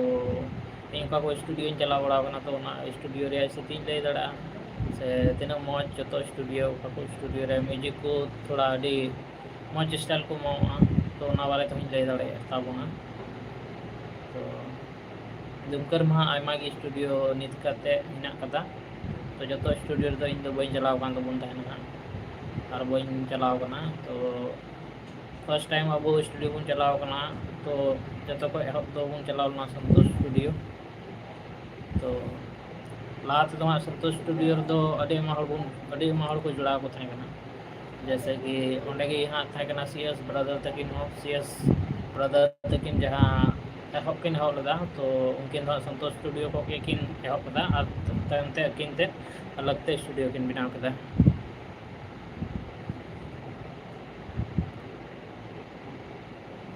ᱤᱧ ᱚᱠᱟ ᱠᱚ studioᱧ ᱪᱟᱞᱟᱣ ᱵᱟᱲᱟ ᱟᱠᱟᱱᱟ, ᱛᱚ ᱚᱱᱟ studio ᱨᱮᱭᱟᱜ ᱦᱤᱥᱟᱹᱵ ᱛᱤᱧ ᱞᱟᱹᱭ ᱫᱟᱲᱮᱭᱟᱜᱼᱟ ᱥᱮ ᱛᱤᱱᱟᱹᱜ ᱢᱚᱡᱽ ᱡᱚᱛᱚ studio, ᱚᱠᱟ ᱠᱚ studio ᱨᱮ music ᱠᱚ ᱛᱷᱚᱲᱟ ᱟᱹᱰᱤ ᱢᱚᱡᱽ style ᱠᱚ ᱮᱢᱚᱜᱼᱟ, ᱛᱚ ᱚᱱᱟ ᱵᱟᱨᱮ ᱛᱮᱦᱚᱸᱧ ᱞᱟᱹᱭ ᱫᱟᱲᱮᱭᱟᱜ ᱛᱟᱵᱚᱱᱟ᱾ ᱛᱚ ᱫᱩᱢᱠᱟᱹ ᱨᱮᱢᱟ ᱦᱟᱸᱜ ᱟᱭᱢᱟ ᱜᱮ studio ᱱᱤᱛ ᱠᱟᱛᱮ ᱦᱮᱱᱟᱜ ᱠᱟᱫᱟ, ᱛᱚ ᱡᱚᱛᱚ studio ᱨᱮᱫᱚ ᱤᱧ ᱫᱚ ᱵᱟᱹᱧ ᱪᱟᱞᱟᱣ ᱟᱠᱟᱱ ᱛᱟᱵᱚᱱ ᱛᱟᱦᱮᱱᱟ ᱦᱟᱸᱜ, ᱟᱨ ᱵᱟᱹᱧ ᱪᱟᱞᱟᱣ ᱟᱠᱟᱱᱟ᱾ ᱛᱚ first time ᱟᱵᱚ studio ᱵᱚᱱ ᱪᱟᱞᱟᱣ ᱟᱠᱟᱱᱟ, ᱛᱚ ᱡᱚᱛᱚ ᱠᱷᱚᱡ ᱮᱦᱚᱵ ᱫᱚᱵᱚᱱ ᱪᱟᱞᱟᱣ ᱞᱮᱱᱟ ᱥᱚᱱᱛᱳᱥ studio᱾ ᱛᱚ ᱞᱟᱦᱟ ᱛᱮᱫᱚ ᱦᱟᱸᱜ ᱥᱚᱱᱛᱳᱥ studio ᱨᱮᱫᱚ ᱟᱹᱰᱤ ᱟᱭᱢᱟ ᱦᱚᱲ ᱵᱚᱱ, ᱟᱹᱰᱤ ᱟᱭᱢᱟ ᱦᱚᱲ ᱠᱚ ᱡᱚᱲᱟᱣ ᱠᱚ ᱛᱟᱦᱮᱸ ᱠᱟᱱᱟ᱾ ᱡᱮᱭᱥᱮ ᱠᱤ ᱚᱸᱰᱮ ᱜᱮ ᱦᱟᱸᱜ ᱛᱟᱦᱮᱸ ᱠᱟᱱᱟ ᱥᱤ ᱮᱥ ᱵᱨᱟᱫᱟᱨ ᱛᱟᱹᱠᱤᱱ ᱦᱚᱸ, ᱥᱤ ᱮᱥ ᱵᱨᱟᱫᱟᱨ ᱛᱟᱹᱠᱤᱱ ᱡᱟᱦᱟᱸ ᱮᱦᱚᱵ ᱠᱤᱱ ᱮᱦᱚᱵ ᱞᱮᱫᱟ, ᱛᱚ ᱩᱱᱠᱤᱱ ᱫᱚ ᱦᱟᱸᱜ ᱥᱚᱱᱛᱳᱥ ᱥᱴᱩᱰᱤᱭᱳ ᱠᱷᱚᱱ ᱜᱮᱠᱤᱱ ᱮᱦᱚᱵ ᱠᱮᱫᱟ ᱟᱨ ᱛᱟᱭᱚᱢ ᱛᱮ ᱟᱹᱠᱤᱱ ᱛᱮ ᱟᱞᱟᱜᱽ ᱛᱮ ᱥᱴᱩᱰᱤᱭᱳ ᱠᱤᱱ ᱵᱮᱱᱟᱣ ᱠᱮᱫᱟ᱾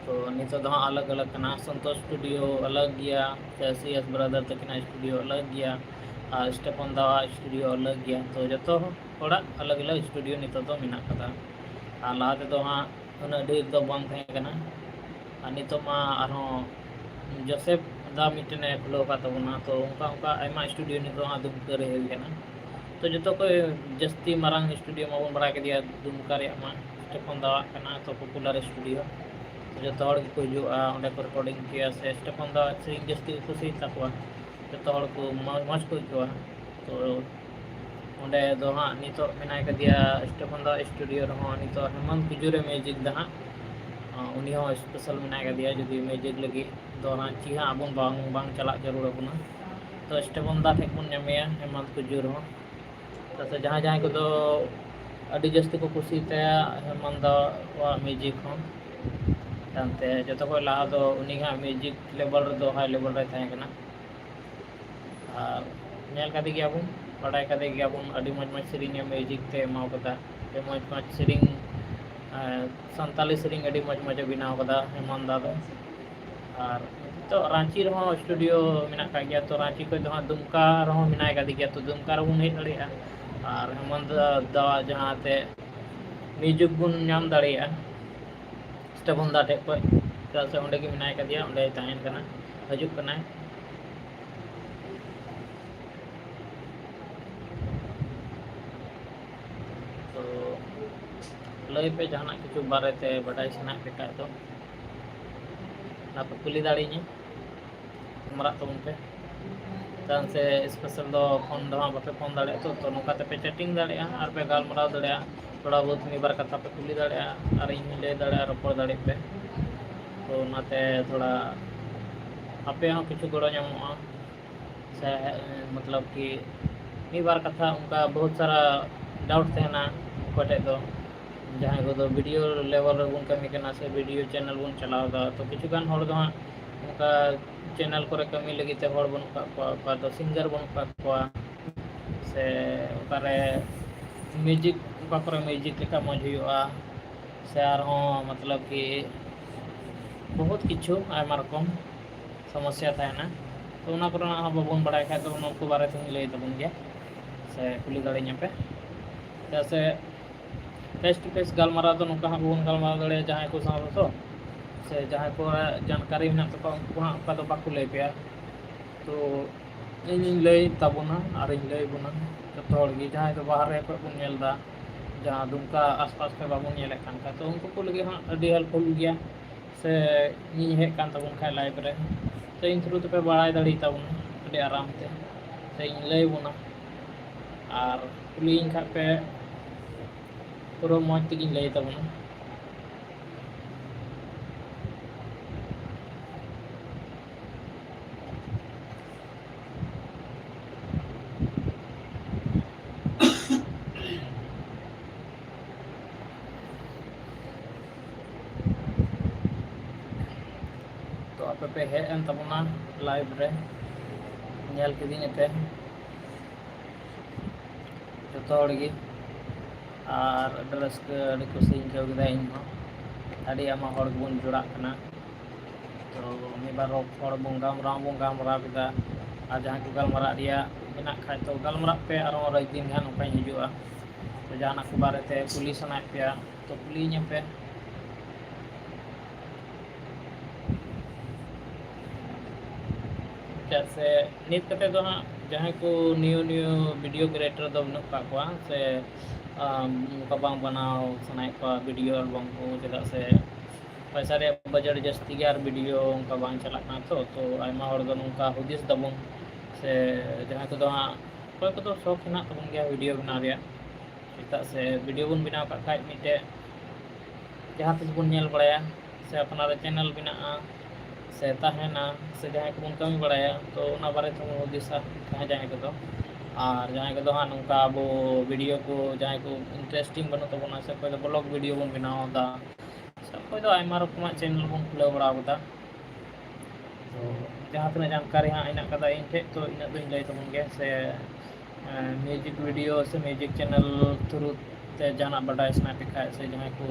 ᱛᱚ ᱱᱤᱛᱚᱜ ᱫᱚ ᱦᱟᱸᱜ ᱟᱞᱟᱜᱽ ᱟᱞᱟᱜᱽ ᱠᱟᱱᱟ, ᱥᱚᱱᱛᱳᱥ ᱥᱴᱩᱰᱤᱭᱳ ᱟᱞᱟᱜᱽ ᱜᱮᱭᱟ, ᱥᱮ ᱥᱤ ᱮᱥ ᱵᱨᱟᱫᱟᱨ ᱛᱟᱹᱠᱤᱱᱟᱜ ᱥᱴᱩᱰᱤᱭᱳ ᱟᱞᱟᱜᱽ ᱜᱮᱭᱟ, ᱟᱨ ᱥᱴᱮᱯᱷᱚᱱ ᱫᱟᱣᱟᱜ ᱥᱴᱩᱰᱤᱭᱳ ᱟᱞᱟᱜᱽ ᱜᱮᱭᱟ᱾ ᱛᱚ ᱡᱚᱛᱚ ᱦᱚᱲᱟᱜ ᱟᱞᱟᱜᱽ ᱟᱞᱟᱜᱽ ᱥᱴᱩᱰᱤᱭᱳ ᱱᱤᱛᱚᱜ ᱫᱚ ᱢᱮᱱᱟᱜ ᱠᱟᱫᱟ᱾ ᱟᱨ ᱞᱟᱦᱟ ᱛᱮᱫᱚ ᱦᱟᱸᱜ ᱩᱱᱟᱹᱜ ᱰᱷᱮᱨ ᱫᱚ ᱵᱟᱝ ᱛᱟᱦᱮᱸ ᱠᱟᱱᱟ, ᱟᱨ ᱱᱤᱛᱚᱜ ᱢᱟ ᱟᱨᱦᱚᱸ ᱡᱳᱥᱮᱯ ᱫᱟ ᱢᱤᱫᱴᱮᱱᱮ ᱠᱷᱩᱞᱟᱹᱣ ᱟᱠᱟᱫ ᱛᱟᱵᱚᱱᱟ᱾ ᱛᱚ ᱚᱱᱠᱟ ᱚᱱᱠᱟ ᱟᱭᱢᱟ ᱥᱴᱩᱰᱤᱭᱳ ᱱᱤᱛᱚᱜ ᱦᱟᱸᱜ ᱫᱩᱢᱠᱟᱹ ᱨᱮ ᱦᱩᱭ ᱠᱟᱱᱟ᱾ ᱛᱚ ᱡᱚᱛᱚ ᱠᱷᱚᱱ ᱡᱟᱹᱥᱛᱤ ᱢᱟᱨᱟᱝ ᱥᱴᱩᱰᱤᱭᱳ ᱢᱟᱵᱚᱱ ᱵᱟᱲᱟᱭ ᱠᱮᱫᱮᱭᱟ ᱫᱩᱢᱠᱟ ᱨᱮᱭᱟᱜ ᱢᱟ, ᱥᱴᱮᱯᱷᱚᱱ ᱫᱟᱣᱟᱜ ᱠᱟᱱᱟ, ᱛᱚ ᱯᱚᱯᱩᱞᱟᱨ ᱥᱴᱩᱰᱤᱭᱳ᱾ ᱡᱚᱛᱚ ᱦᱚᱲ ᱜᱮᱠᱚ ᱦᱤᱡᱩᱜᱼᱟ ᱚᱸᱰᱮ ᱠᱚ ᱨᱮᱠᱚᱨᱰᱤᱝ ᱦᱚᱪᱚᱭᱟ, ᱥᱮ ᱥᱴᱮᱯᱷᱚᱱ ᱫᱟᱣᱟᱜ ᱥᱮᱨᱮᱧ ᱡᱟᱹᱥᱛᱤ ᱠᱚ ᱠᱩᱥᱤᱭᱟᱜ ᱛᱟᱠᱚᱣᱟ, ᱡᱚᱛᱚ ᱦᱚᱲ ᱠᱚ ᱢᱚᱡᱽ ᱢᱚᱡᱽ ᱠᱚ ᱟᱹᱭᱠᱟᱹᱣᱟ᱾ ᱛᱚ ᱚᱸᱰᱮ ᱫᱚ ᱦᱟᱸᱜ ᱱᱤᱛᱚᱜ ᱢᱮᱱᱟᱭ ᱠᱟᱫᱮᱭᱟ ᱥᱴᱮᱯᱷᱚᱱ ᱫᱟᱣᱟᱜ ᱥᱴᱩᱰᱤᱭᱳ ᱨᱮᱦᱚᱸ ᱱᱤᱛᱚᱜ ᱦᱮᱢᱚᱱᱛ ᱠᱩᱡᱩᱨᱮ ᱢᱤᱭᱩᱡᱤᱠ ᱫᱟ ᱦᱟᱸᱜ, ᱩᱱᱤ ᱦᱚᱸ ᱥᱯᱮᱥᱟᱞ ᱢᱮᱱᱟᱭ ᱠᱟᱫᱮᱭᱟ᱾ ᱡᱩᱫᱤ ᱢᱤᱭᱩᱡᱤᱠ ᱞᱟᱹᱜᱤᱫ ᱫᱚ ᱨᱟᱺᱪᱤ ᱦᱟᱸᱜ ᱟᱵᱚ ᱵᱟᱝ ᱵᱟᱝ ᱪᱟᱞᱟᱜ ᱡᱟᱹᱨᱩᱲ ᱟᱵᱚᱱᱟ, ᱛᱚ ᱥᱴᱮᱯᱷᱚᱱ ᱫᱟ ᱴᱷᱮᱱ ᱵᱚᱱ ᱧᱟᱢᱮᱭᱟ ᱦᱮᱢᱚᱱᱛ ᱠᱩᱡᱩᱨ ᱦᱚᱸ᱾ ᱪᱮᱫᱟᱜ ᱥᱮ ᱡᱟᱦᱟᱸᱭ ᱡᱟᱦᱟᱸᱭ ᱠᱚᱫᱚ ᱟᱹᱰᱤ ᱡᱟᱹᱥᱛᱤ ᱠᱚ ᱠᱩᱥᱤᱭᱟᱛᱟᱭᱟ ᱦᱮᱢᱚᱱᱛ ᱫᱟᱣᱟᱜ ᱢᱤᱭᱩᱡᱤᱠ ᱦᱚᱸ᱾ ᱛᱟᱭᱚᱢᱛᱮ ᱡᱚᱛᱚ ᱠᱷᱚᱱ ᱞᱟᱦᱟ ᱫᱚ ᱩᱱᱤ ᱦᱟᱸᱜ ᱢᱤᱭᱩᱡᱤᱠ ᱞᱮᱵᱮᱞ ᱨᱮᱫᱚ ᱦᱟᱭ ᱞᱮᱵᱮᱞ ᱨᱮ ᱛᱟᱦᱮᱸ ᱠᱟᱱᱟ᱾ ᱟᱨ ᱧᱮᱞ ᱠᱟᱫᱮ ᱜᱮᱭᱟᱵᱚᱱ, ᱵᱟᱰᱟᱭ ᱠᱟᱫᱮ ᱜᱮᱭᱟᱵᱚᱱ, ᱟᱹᱰᱤ ᱢᱚᱡᱽ ᱢᱚᱡᱽ ᱥᱮᱨᱮᱧ ᱮ ᱢᱤᱭᱩᱡᱤᱠ ᱛᱮ ᱮᱢᱟᱣ ᱠᱟᱫᱟ, ᱟᱹᱰᱤ ᱢᱚᱡᱽ ᱢᱚᱡᱽ ᱥᱮᱨᱮᱧ, ᱟᱨ ᱥᱟᱱᱛᱟᱞᱤ ᱥᱮᱨᱮᱧ ᱟᱹᱰᱤ ᱢᱚᱡᱽ ᱢᱚᱡᱽ ᱮ ᱵᱮᱱᱟᱣ ᱠᱟᱫᱟ ᱦᱮᱢᱚᱱᱛ ᱫᱟ ᱫᱚ᱾ ᱟᱨ ᱱᱤᱛᱚᱜ ᱨᱟᱺᱪᱤ ᱨᱮᱦᱚᱸ ᱥᱴᱩᱰᱤᱭᱳ ᱢᱮᱱᱟᱜ ᱟᱠᱟᱫ ᱜᱮᱭᱟ, ᱛᱚ ᱨᱟᱺᱪᱤ ᱠᱷᱚᱱ ᱫᱚ ᱦᱟᱸᱜ ᱫᱩᱢᱠᱟ ᱨᱮᱦᱚᱸ ᱢᱮᱱᱟᱭ ᱠᱟᱫᱮ ᱜᱮᱭᱟ, ᱛᱚ ᱫᱩᱢᱠᱟ ᱨᱮᱵᱚᱱ ᱦᱮᱡ ᱫᱟᱲᱮᱭᱟᱜᱼᱟ᱾ ᱟᱨ ᱦᱮᱢᱚᱱᱛ ᱫᱟ ᱡᱟᱦᱟᱸ ᱛᱮ ᱢᱤᱭᱩᱡᱤᱠ ᱵᱚᱱ ᱧᱟᱢ ᱫᱟᱲᱮᱭᱟᱜᱼᱟ ᱥᱴᱮᱯᱷᱚᱱ ᱫᱟ ᱴᱷᱮᱡ ᱠᱷᱚᱱ, ᱪᱮᱫᱟᱜ ᱥᱮ ᱚᱸᱰᱮ ᱜᱮ ᱢᱮᱱᱟᱭ ᱠᱟᱫᱮᱭᱟ, ᱚᱸᱰᱮᱭ ᱛᱟᱦᱮᱱ ᱠᱟᱱᱟ, ᱦᱤᱡᱩᱜ ᱠᱟᱱᱟᱭ᱾ ᱛᱚ ᱞᱟᱹᱭ ᱯᱮ ᱡᱟᱦᱟᱱᱟᱜ ᱠᱤᱪᱷᱩ ᱵᱟᱨᱮᱛᱮ ᱵᱟᱰᱟᱭ ᱥᱟᱱᱟᱭᱮᱫ ᱯᱮ ᱠᱷᱟᱡ ᱫᱚ, ᱚᱱᱟ ᱯᱮ ᱠᱩᱞᱤ ᱫᱟᱲᱮᱭᱟᱹᱧᱟᱹ, ᱜᱟᱞᱢᱟᱨᱟᱜ ᱛᱟᱵᱚᱱ ᱯᱮ᱾ ᱪᱮᱫᱟᱜ ᱥᱮ ᱥᱯᱮᱥᱟᱞ ᱫᱚ ᱯᱷᱳᱱ ᱫᱚ ᱦᱟᱸᱜ ᱵᱟᱯᱮ ᱯᱷᱳᱱ ᱫᱟᱲᱮᱭᱟᱜᱼᱟ, ᱛᱚ ᱛᱚ ᱱᱚᱝᱠᱟ ᱛᱮᱯᱮ ᱪᱮᱴᱤᱝ ᱫᱟᱲᱮᱭᱟᱜᱼᱟ ᱟᱨ ᱯᱮ ᱜᱟᱞᱢᱟᱨᱟᱣ ᱫᱟᱲᱮᱭᱟᱜᱼᱟ, ᱛᱷᱚᱲᱟ ᱵᱚᱦᱩᱛ ᱢᱤᱫ ᱵᱟᱨ ᱠᱟᱛᱷᱟ ᱯᱮ ᱠᱩᱞᱤ ᱫᱟᱲᱮᱭᱟᱜᱼᱟ ᱟᱨ ᱤᱧ ᱦᱚᱸᱧ ᱞᱟᱹᱭ ᱫᱟᱲᱮᱭᱟᱜᱼᱟ, ᱨᱚᱯᱚᱲ ᱫᱟᱲᱮᱭᱟᱜ ᱯᱮ᱾ ᱛᱚ ᱚᱱᱟᱛᱮ ᱛᱷᱚᱲᱟ ᱟᱯᱮ ᱦᱚᱸ ᱠᱤᱪᱷᱩ ᱜᱚᱲᱚ ᱧᱟᱢᱚᱜᱼᱟ᱾ ᱥᱮ ᱢᱚᱛᱞᱚᱵ ᱠᱤ ᱢᱤᱫ ᱵᱟᱨ ᱠᱟᱛᱷᱟ ᱚᱱᱠᱟ ᱵᱚᱦᱩᱛ ᱥᱟᱨᱟ ᱰᱟᱣᱩᱴ ᱛᱟᱦᱮᱱᱟ ᱚᱠᱚᱭ ᱴᱷᱮᱡ ᱫᱚ, ᱡᱟᱦᱟᱸᱭ ᱠᱚᱫᱚ ᱵᱷᱤᱰᱤᱭᱳ ᱞᱮᱵᱮᱞ ᱨᱮᱵᱚᱱ ᱠᱟᱹᱢᱤ ᱠᱟᱱᱟ ᱥᱮ ᱵᱷᱤᱰᱤᱭᱳ ᱪᱮᱱᱮᱞ ᱵᱚᱱ ᱪᱟᱞᱟᱣ ᱮᱫᱟ, ᱛᱚ ᱠᱤᱪᱷᱩ ᱜᱟᱱ ᱦᱚᱲ ᱫᱚ ᱦᱟᱸᱜ ᱚᱱᱠᱟ ᱪᱮᱱᱮᱞ ᱠᱚᱨᱮ ᱠᱟᱹᱢᱤ ᱞᱟᱹᱜᱤᱫ ᱛᱮ ᱦᱚᱲ ᱵᱟᱹᱱᱩᱜ ᱠᱟᱜ ᱠᱚᱣᱟ, ᱚᱠᱟ ᱫᱚ ᱥᱤᱝᱜᱟᱨ ᱵᱟᱹᱱᱩᱜ ᱠᱟᱜ ᱠᱚᱣᱟ, ᱥᱮ ᱚᱠᱟᱨᱮ ᱢᱤᱭᱩᱡᱤᱠ, ᱚᱠᱟ ᱠᱚᱨᱮ ᱢᱤᱭᱩᱡᱤᱠ ᱞᱮᱠᱟ ᱢᱚᱡᱽ ᱦᱩᱭᱩᱜᱼᱟ, ᱥᱮ ᱟᱨᱦᱚᱸ ᱢᱚᱛᱞᱚᱵ ᱠᱤ ᱵᱚᱦᱩᱛ ᱠᱤᱪᱷᱩ ᱟᱭᱢᱟ ᱨᱚᱠᱚᱢ ᱥᱚᱢᱚᱥᱥᱟ ᱛᱟᱦᱮᱱᱟ᱾ ᱛᱚ ᱚᱱᱟ ᱠᱚᱨᱮᱱᱟᱜ ᱦᱚᱸ ᱵᱟᱵᱚᱱ ᱵᱟᱲᱟᱭ ᱠᱷᱟᱡ ᱫᱚ ᱩᱱᱠᱩ ᱵᱟᱨᱮ ᱛᱮᱦᱚᱸᱧ ᱞᱟᱹᱭ ᱛᱟᱵᱚᱱ ᱜᱮᱭᱟ, ᱥᱮ ᱠᱩᱞᱤ ᱫᱟᱲᱮᱧᱟ ᱯᱮ᱾ ᱪᱮᱫᱟᱜ ᱥᱮ ᱯᱷᱮᱥ ᱴᱩ ᱯᱷᱮᱥ ᱜᱟᱞᱢᱟᱨᱟᱣ ᱫᱚ ᱱᱚᱝᱠᱟ ᱦᱟᱸᱜ ᱵᱟᱵᱚᱱ ᱜᱟᱞᱢᱟᱨᱟᱣ ᱫᱟᱲᱮᱭᱟᱜᱼᱟ ᱡᱟᱦᱟᱸᱭ ᱠᱚ ᱥᱟᱶ ᱨᱮᱫᱚ, ᱥᱮ ᱡᱟᱦᱟᱸᱭ ᱠᱚᱣᱟᱜ ᱡᱟᱱᱠᱟᱨᱤ ᱢᱮᱱᱟᱜ ᱛᱟᱠᱚᱣᱟ ᱩᱱᱠᱩ ᱦᱟᱸᱜ ᱚᱱᱠᱟ ᱫᱚ ᱵᱟᱠᱚ ᱞᱟᱹᱭ ᱯᱮᱭᱟ᱾ ᱛᱚ ᱤᱧᱤᱧ ᱞᱟᱹᱭ ᱛᱟᱵᱚᱱᱟ ᱟᱨᱤᱧ ᱞᱟᱹᱭ ᱵᱚᱱᱟ ᱡᱚᱛᱚ ᱦᱚᱲ ᱜᱮ, ᱡᱟᱦᱟᱸᱭ ᱫᱚ ᱵᱟᱦᱨᱮ ᱠᱷᱚᱡ ᱵᱚᱱ ᱧᱮᱞ ᱮᱫᱟ, ᱡᱟᱦᱟᱸ ᱫᱩᱢᱠᱟ ᱟᱥᱯᱟᱥ ᱠᱷᱚᱡ ᱵᱟᱵᱚᱱ ᱧᱮᱞᱮᱫ ᱠᱟᱱ ᱠᱷᱟᱡ, ᱛᱚ ᱩᱱᱠᱩ ᱠᱚ ᱞᱟᱹᱜᱤᱫ ᱦᱚᱸ ᱟᱹᱰᱤ ᱦᱮᱞᱯᱯᱷᱩᱞ ᱜᱮᱭᱟ᱾ ᱥᱮ ᱤᱧ ᱦᱮᱡ ᱠᱟᱱ ᱛᱟᱵᱚᱱ ᱠᱷᱟᱡ ᱞᱟᱭᱤᱵᱷ ᱨᱮ, ᱛᱚ ᱤᱧ ᱛᱷᱨᱩ ᱛᱮᱯᱮ ᱵᱟᱲᱟᱭ ᱫᱟᱲᱮᱭᱟᱛᱟ ᱵᱚᱱᱟ ᱟᱹᱰᱤ ᱟᱨᱟᱢ ᱛᱮ, ᱥᱮ ᱤᱧ ᱞᱟᱹᱭ ᱵᱚᱱᱟ᱾ ᱟᱨ ᱠᱩᱞᱤᱭᱤᱧ ᱠᱷᱟᱡ ᱯᱮ, ᱯᱩᱨᱟᱹ ᱢᱚᱡᱽ ᱛᱮᱜᱤᱧ ᱞᱟᱹᱭ ᱛᱟᱵᱚᱱᱟ᱾ ᱛᱚ ᱟᱯᱮ ᱯᱮ ᱦᱮᱡ ᱮᱱ ᱛᱟᱵᱚᱱᱟ ᱞᱟᱭᱤᱵᱷ ᱨᱮ, ᱧᱮᱞ ᱠᱤᱫᱤᱧ ᱟᱯᱮ ᱡᱚᱛᱚ ᱦᱚᱲ ᱜᱮ, ᱟᱨ ᱟᱹᱰᱤ ᱨᱟᱹᱥᱠᱟᱹ, ᱟᱹᱰᱤ ᱠᱩᱥᱤᱧ ᱟᱹᱭᱠᱟᱹᱣ ᱠᱮᱫᱟ ᱤᱧ ᱦᱚᱸ᱾ ᱟᱹᱰᱤ ᱟᱭᱢᱟ ᱦᱚᱲ ᱜᱮᱵᱚᱱ ᱡᱚᱲᱟᱜ ᱠᱟᱱᱟ, ᱛᱚ ᱢᱤᱫ ᱵᱟᱨ ᱦᱚᱲ ᱵᱚᱱ ᱜᱟᱞᱢᱟᱨᱟᱣ ᱵᱚᱱ ᱜᱟᱞᱢᱟᱨᱟᱣ ᱠᱮᱫᱟ, ᱟᱨ ᱡᱟᱦᱟᱸᱭ ᱠᱚ ᱜᱟᱞᱢᱟᱨᱟᱜ ᱨᱮᱭᱟᱜ ᱢᱮᱱᱟᱜ ᱠᱷᱟᱡ ᱫᱚ ᱜᱟᱞᱢᱟᱨᱟᱜ ᱯᱮ, ᱟᱨᱦᱚᱸ ᱨᱟᱡᱽ ᱫᱤᱱ ᱜᱮ ᱦᱟᱸᱜ ᱱᱚᱝᱠᱟᱧ ᱦᱤᱡᱩᱜᱼᱟ᱾ ᱛᱚ ᱡᱟᱦᱟᱱᱟᱜ ᱠᱚ ᱵᱟᱨᱮᱛᱮ ᱠᱩᱞᱤ ᱥᱟᱱᱟᱭᱮᱫ ᱯᱮᱭᱟ ᱛᱚ ᱠᱩᱞᱤᱭᱤᱧᱟ ᱯᱮ᱾ ᱪᱮᱫᱟᱜ ᱥᱮ ᱱᱤᱛ ᱠᱟᱛᱮ ᱫᱚ ᱦᱟᱸᱜ ᱡᱟᱦᱟᱸᱭ ᱠᱚ ᱱᱤᱭᱩ ᱱᱤᱭᱩ ᱵᱷᱤᱰᱤᱭᱳ ᱠᱨᱤᱭᱮᱴᱚᱨ ᱫᱚ ᱢᱮᱱᱟᱜ ᱠᱟᱜ ᱠᱚᱣᱟ, ᱥᱮ ᱟᱢ, ᱚᱱᱠᱟ ᱵᱟᱝ ᱵᱮᱱᱟᱣ ᱥᱟᱱᱟᱭᱮᱫ ᱠᱚᱣᱟ ᱵᱷᱤᱰᱤᱭᱳ ᱮᱞᱵᱟᱢ ᱠᱚ, ᱪᱮᱫᱟᱜ ᱥᱮ ᱯᱚᱭᱥᱟ ᱨᱮᱭᱟᱜ ᱵᱟᱡᱮᱴ ᱡᱟᱹᱥᱛᱤ ᱜᱮᱭᱟ ᱟᱨ ᱵᱷᱤᱰᱤᱭᱳ ᱚᱱᱠᱟ ᱵᱟᱝ ᱪᱟᱞᱟᱜ ᱠᱟᱱᱟ᱾ ᱛᱚ ᱛᱚ ᱟᱭᱢᱟ ᱦᱚᱲ ᱫᱚ ᱱᱚᱝᱠᱟ ᱦᱩᱫᱤᱥ ᱫᱟᱵᱚᱱ, ᱥᱮ ᱡᱟᱦᱟᱸᱭ ᱠᱚᱫᱚ ᱦᱟᱸᱜ, ᱚᱠᱚᱭ ᱠᱚᱫᱚ ᱥᱚᱠ ᱦᱮᱱᱟᱜ ᱛᱟᱵᱚᱱ ᱜᱮᱭᱟ ᱵᱷᱤᱰᱤᱭᱳ ᱵᱮᱱᱟᱣ ᱨᱮᱭᱟᱜ, ᱪᱮᱫᱟᱜ ᱥᱮ ᱵᱷᱤᱰᱤᱭᱳ ᱵᱚᱱ ᱵᱮᱱᱟᱣ ᱠᱟᱜ ᱠᱷᱟᱡ ᱢᱤᱫᱴᱮᱡ ᱡᱟᱦᱟᱸ ᱛᱤᱥ ᱵᱚᱱ ᱧᱮᱞ ᱵᱟᱲᱟᱭᱟ, ᱥᱮ ᱟᱯᱱᱟᱨᱟᱜ ᱪᱮᱱᱮᱞ ᱵᱮᱱᱟᱜᱼᱟ, ᱥᱮ ᱛᱟᱦᱮᱱᱟ, ᱥᱮ ᱡᱟᱦᱟᱸᱭ ᱠᱚᱵᱚᱱ ᱠᱟᱹᱢᱤ ᱵᱟᱲᱟᱭᱟ, ᱛᱚ ᱚᱱᱟ ᱵᱟᱨᱮ ᱛᱮᱵᱚᱱ ᱦᱩᱫᱤᱥᱟ ᱡᱟᱦᱟᱸᱭ ᱡᱟᱦᱟᱸᱭ ᱠᱚᱫᱚ᱾ ᱟᱨ ᱡᱟᱦᱟᱸᱭ ᱠᱚᱫᱚ ᱦᱟᱸᱜ ᱱᱚᱝᱠᱟ ᱟᱵᱚ ᱵᱷᱤᱰᱤᱭᱳ ᱠᱚ, ᱡᱟᱦᱟᱸᱭ ᱠᱚ ᱤᱱᱴᱟᱨᱮᱥᱴᱤᱝ ᱵᱟᱹᱱᱩᱜ ᱛᱟᱵᱚᱱᱟ, ᱥᱮ ᱚᱠᱚᱭ ᱫᱚ ᱵᱞᱚᱜ ᱵᱷᱤᱰᱤᱭᱳ ᱵᱚᱱ ᱵᱮᱱᱟᱣ ᱮᱫᱟ, ᱥᱮ ᱚᱠᱚᱭ ᱫᱚ ᱟᱭᱢᱟ ᱨᱚᱠᱚᱢᱟᱜ ᱪᱮᱱᱮᱞ ᱵᱚᱱ ᱠᱷᱩᱞᱟᱹᱣ ᱵᱟᱲᱟ ᱟᱠᱟᱫᱟ᱾ ᱛᱚ ᱡᱟᱦᱟᱸ ᱛᱤᱱᱟᱹᱜ ᱡᱟᱱᱠᱟᱨᱤ ᱦᱟᱸᱜ ᱦᱮᱱᱟᱜ ᱠᱟᱫᱟ ᱤᱧ ᱴᱷᱮᱡ, ᱛᱚ ᱤᱱᱟᱹᱜ ᱫᱚᱧ ᱞᱟᱹᱭ ᱛᱟᱵᱚᱱ ᱜᱮᱭᱟ᱾ ᱥᱮ ᱢᱤᱭᱩᱡᱤᱠ ᱵᱷᱤᱰᱤᱭᱳ ᱥᱮ ᱢᱤᱭᱩᱡᱤᱠ ᱪᱮᱱᱮᱞ ᱛᱷᱨᱩ ᱛᱮ ᱡᱟᱦᱟᱱᱟᱜ ᱵᱟᱰᱟᱭ ᱥᱟᱱᱟ ᱯᱮ ᱠᱷᱟᱡ, ᱥᱮ ᱡᱟᱦᱟᱸᱭ ᱠᱚ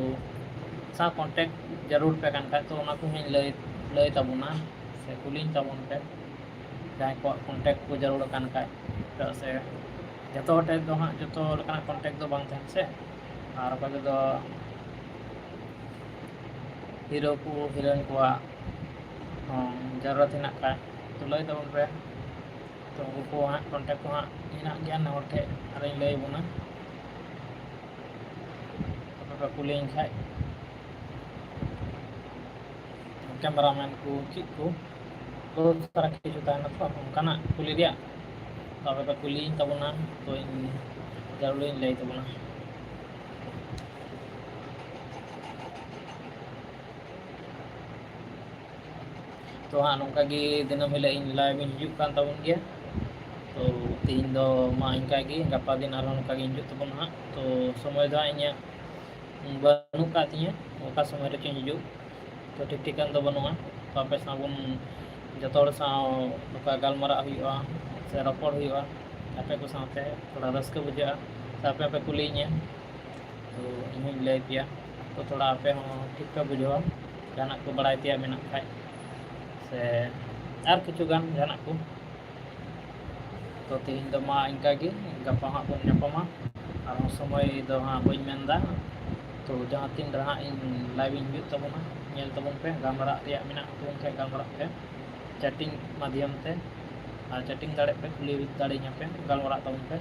ᱥᱟᱶ ᱠᱚᱱᱴᱮᱠᱴ ᱡᱟᱹᱨᱩᱲ ᱯᱮ ᱠᱟᱱ ᱠᱷᱟᱡ, ᱛᱚ ᱚᱱᱟ ᱠᱚᱦᱚᱸᱧ ᱞᱟᱹᱭ, ᱞᱟᱹᱭ ᱛᱟᱵᱚᱱᱟ, ᱥᱮ ᱠᱩᱞᱤᱧ ᱛᱟᱵᱚᱱ ᱯᱮ, ᱡᱟᱦᱟᱸᱭ ᱠᱚᱣᱟᱜ ᱠᱚᱱᱴᱮᱠᱴ ᱠᱚ ᱡᱟᱹᱨᱩᱲ ᱠᱟᱱ ᱠᱷᱟᱡ᱾ ᱪᱮᱫᱟᱜ ᱥᱮ ᱡᱚᱛᱚ ᱦᱚᱲ ᱴᱷᱮᱱ ᱫᱚ ᱦᱟᱸᱜ ᱡᱚᱛᱚ ᱞᱮᱠᱟᱱᱟᱜ ᱠᱚᱱᱴᱮᱠᱴ ᱫᱚ ᱵᱟᱝ ᱛᱟᱦᱮᱱᱟ ᱥᱮ᱾ ᱟᱨ ᱚᱠᱚᱭ ᱠᱚᱫᱚ ᱦᱤᱨᱳ ᱠᱚ ᱦᱤᱨᱳᱭᱤᱱ ᱠᱚᱣᱟᱜ ᱦᱚᱸ ᱡᱟᱹᱨᱩᱲᱟᱛ ᱦᱮᱱᱟᱜ ᱠᱷᱟᱡ, ᱛᱚ ᱞᱟᱹᱭ ᱛᱟᱵᱚᱱ ᱯᱮ᱾ ᱛᱚ ᱩᱱᱠᱩ ᱦᱟᱸᱜ ᱠᱚᱱᱴᱮᱠᱴ ᱠᱚ ᱦᱟᱸᱜ ᱦᱮᱱᱟᱜ ᱜᱮᱭᱟ ᱱᱮ ᱦᱚᱲ ᱴᱷᱮᱡ, ᱟᱨᱤᱧ ᱞᱟᱹᱭ ᱟᱵᱚᱱᱟ᱾ ᱟᱯᱮ ᱯᱮ ᱠᱩᱞᱤᱭᱟᱹᱧ ᱠᱷᱟᱡ, ᱠᱮᱢᱮᱨᱟᱢᱮᱱ ᱠᱚ ᱪᱮᱫ ᱠᱚ, ᱵᱚᱦᱩᱛ ᱥᱟᱨᱟ ᱠᱤᱪᱷᱩ ᱛᱟᱦᱮᱱᱟ ᱛᱚ ᱚᱱᱠᱟᱱᱟᱜ ᱠᱩᱞᱤ ᱨᱮᱭᱟᱜ᱾ ᱛᱚ ᱟᱯᱮ ᱯᱮ ᱠᱩᱞᱤᱭᱟᱹᱧ ᱛᱟᱵᱚᱱᱟ, ᱛᱚ ᱤᱧ ᱡᱟᱹᱨᱩᱲᱤᱧ ᱞᱟᱹᱭ ᱛᱟᱵᱚᱱᱟ᱾ ᱛᱚ ᱦᱟᱸᱜ ᱱᱚᱝᱠᱟ ᱜᱮ ᱫᱤᱱᱟᱹᱢ ᱦᱤᱞᱳᱜ ᱤᱧ ᱞᱟᱭᱤᱵᱷ ᱤᱧ ᱦᱤᱡᱩᱜ ᱠᱟᱱ ᱛᱟᱵᱚᱱ ᱜᱮᱭᱟ᱾ ᱛᱚ ᱛᱮᱦᱮᱧ ᱫᱚ ᱢᱟ ᱤᱱᱠᱟ ᱜᱮ, ᱜᱟᱯᱟ ᱫᱤᱱ ᱟᱨᱦᱚᱸ ᱱᱚᱝᱠᱟ ᱜᱮ ᱦᱤᱡᱩᱜ ᱛᱟᱵᱚᱱᱟ ᱦᱟᱸᱜ᱾ ᱛᱚ ᱥᱚᱢᱚᱭ ᱫᱚ ᱦᱟᱸᱜ ᱤᱧᱟᱹᱜ ᱵᱟᱹᱱᱩᱜ ᱠᱟᱜ ᱛᱤᱧᱟᱹ, ᱚᱠᱟ ᱥᱚᱢᱚᱭ ᱨᱮᱪᱚᱧ ᱦᱤᱡᱩᱜ, ᱛᱚ ᱴᱷᱤᱠ ᱴᱷᱤᱠᱟᱹᱱ ᱫᱚ ᱵᱟᱹᱱᱩᱜᱼᱟ᱾ ᱛᱚ ᱟᱯᱮ ᱥᱟᱶ ᱵᱚᱱ ᱡᱚᱛᱚ ᱦᱚᱲ ᱥᱟᱶ ᱱᱚᱝᱠᱟ ᱜᱟᱞᱢᱟᱨᱟᱜ ᱦᱩᱭᱩᱜᱼᱟ ᱥᱮ ᱨᱚᱯᱚᱲ ᱦᱩᱭᱩᱜᱼᱟ, ᱟᱯᱮ ᱠᱚ ᱥᱟᱶᱛᱮ ᱛᱷᱚᱲᱟ ᱨᱟᱹᱥᱠᱟᱹ ᱵᱩᱡᱷᱟᱹᱜᱼᱟ᱾ ᱥᱮ ᱟᱯᱮ ᱯᱮ ᱠᱩᱞᱤᱭᱤᱧᱟᱹ, ᱛᱚ ᱤᱧ ᱦᱚᱸᱧ ᱞᱟᱹᱭ ᱯᱮᱭᱟ᱾ ᱛᱚ ᱛᱷᱚᱲᱟ ᱟᱯᱮ ᱦᱚᱸ ᱴᱷᱤᱠ ᱯᱮ ᱵᱩᱡᱷᱟᱹᱣᱟ, ᱡᱟᱦᱟᱱᱟᱜ ᱠᱚ ᱵᱟᱲᱟᱭ ᱛᱮᱭᱟᱜ ᱢᱮᱱᱟᱜ ᱠᱷᱟᱡ, ᱥᱮ ᱟᱨ ᱠᱤᱪᱷᱩ ᱜᱟᱱ ᱡᱟᱦᱟᱱᱟᱜ ᱠᱚ᱾ ᱛᱚ ᱛᱮᱦᱮᱧ ᱫᱚ ᱢᱟ ᱤᱱᱠᱟ ᱜᱮ, ᱜᱟᱯᱟ ᱦᱟᱸᱜ ᱵᱚᱱ ᱧᱟᱯᱟᱢᱟ᱾ ᱟᱨᱦᱚᱸ ᱥᱚᱢᱚᱭ ᱫᱚ ᱦᱟᱸᱜ ᱵᱟᱹᱧ ᱢᱮᱱᱫᱟ, ᱛᱚ ᱡᱟᱦᱟᱸ ᱛᱤᱱ ᱨᱮ ᱦᱟᱸᱜ ᱤᱧ ᱞᱟᱭᱤᱵᱷ ᱤᱧ ᱦᱤᱡᱩᱜ ᱛᱟᱵᱚᱱᱟ, ᱧᱮᱞ ᱛᱟᱵᱚᱱ ᱯᱮ, ᱜᱟᱞᱢᱟᱨᱟᱜ ᱨᱮᱭᱟᱜ ᱢᱮᱱᱟᱜ ᱛᱟᱵᱚᱱ ᱠᱷᱟᱡ ᱜᱟᱞᱢᱟᱨᱟᱜ ᱯᱮ ᱪᱮᱴᱤᱝ ᱢᱟᱫᱽᱫᱷᱚᱢ ᱛᱮ, ᱟᱨ ᱪᱮᱴᱤᱝ ᱫᱟᱲᱮᱭᱟᱜ ᱯᱮ, ᱠᱩᱞᱤ ᱫᱟᱲᱮᱭᱟᱹᱧᱟ ᱯᱮ, ᱜᱟᱞᱢᱟᱨᱟᱜ ᱛᱟᱵᱚᱱ ᱯᱮ᱾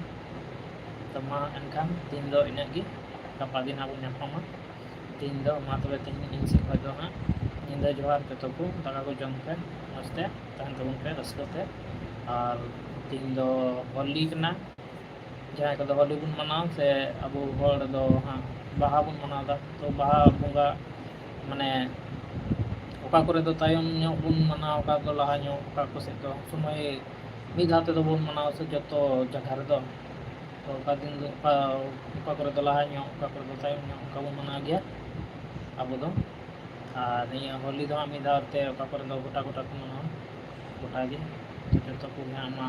ᱛᱚ ᱢᱟ ᱮᱱᱠᱷᱟᱱ ᱛᱮᱦᱮᱧ ᱫᱚ ᱤᱱᱟᱹᱜ ᱜᱮ, ᱜᱟᱯᱟ ᱫᱤᱱ ᱦᱟᱸᱜ ᱵᱚᱱ ᱧᱟᱯᱟᱢᱟ᱾ ᱛᱮᱦᱮᱧ ᱫᱚ ᱢᱟ ᱛᱚᱵᱮ ᱛᱮᱦᱮᱧ ᱤᱧ ᱥᱮᱫ ᱠᱷᱚᱱ ᱫᱚ ᱦᱟᱸᱜ ᱧᱤᱫᱟᱹ ᱡᱚᱦᱟᱨ ᱡᱚᱛᱚ ᱠᱚ, ᱫᱟᱠᱟ ᱠᱚ ᱡᱚᱢ ᱯᱮ, ᱢᱚᱡᱽ ᱛᱮ ᱛᱟᱦᱮᱱ ᱛᱟᱵᱚᱱ ᱯᱮ ᱨᱟᱹᱥᱠᱟᱹ ᱛᱮ᱾ ᱟᱨ ᱛᱮᱦᱮᱧ ᱫᱚ ᱦᱳᱞᱤ ᱠᱟᱱᱟ, ᱡᱟᱦᱟᱸᱭ ᱠᱚᱫᱚ ᱦᱳᱞᱤ ᱵᱚᱱ ᱢᱟᱱᱟᱣᱟ, ᱥᱮ ᱟᱵᱚ ᱦᱚᱲ ᱫᱚ ᱦᱟᱸᱜ ᱵᱟᱦᱟ ᱵᱚᱱ ᱢᱟᱱᱟᱣ ᱮᱫᱟ᱾ ᱛᱚ ᱵᱟᱦᱟ ᱵᱚᱸᱜᱟ ᱢᱟᱱᱮ ᱚᱠᱟ ᱠᱚᱨᱮ ᱫᱚ ᱛᱟᱭᱚᱢ ᱧᱚᱜ ᱵᱚᱱ ᱢᱟᱱᱟᱣᱟ, ᱚᱠᱟ ᱫᱚ ᱞᱟᱦᱟ ᱧᱚᱜ, ᱚᱠᱟ ᱠᱚ ᱥᱮᱫ ᱫᱚ ᱥᱚᱢᱚᱭ ᱢᱤᱫ ᱫᱷᱟᱣ ᱛᱮᱫᱚ ᱵᱚᱱ ᱢᱟᱱᱟᱣᱟ ᱥᱮ ᱡᱚᱛᱚ ᱡᱟᱭᱜᱟ ᱨᱮᱫᱚ᱾ ᱛᱚ ᱚᱠᱟ ᱫᱤᱱ ᱫᱚ ᱚᱠᱟ, ᱚᱠᱟ ᱠᱚᱨᱮ ᱫᱚ ᱞᱟᱦᱟ ᱧᱚᱜ, ᱚᱠᱟ ᱠᱚᱨᱮ ᱫᱚ ᱛᱟᱭᱚᱢ ᱧᱚᱜ, ᱚᱱᱠᱟ ᱵᱚᱱ ᱢᱟᱱᱟᱣ ᱜᱮᱭᱟ ᱟᱵᱚ ᱫᱚ᱾ ᱟᱨ ᱱᱤᱭᱟᱹ ᱦᱳᱞᱤ ᱫᱚ ᱦᱟᱸᱜ ᱢᱤᱫ ᱫᱷᱟᱣ ᱛᱮ ᱚᱠᱟ ᱠᱚᱨᱮ ᱫᱚ ᱜᱚᱴᱟ ᱜᱚᱴᱟ ᱠᱚ ᱢᱟᱱᱟᱣᱟ, ᱜᱚᱴᱟ ᱜᱮ᱾ ᱡᱚᱛᱚ ᱠᱚᱜᱮ ᱦᱟᱸᱜ ᱢᱟ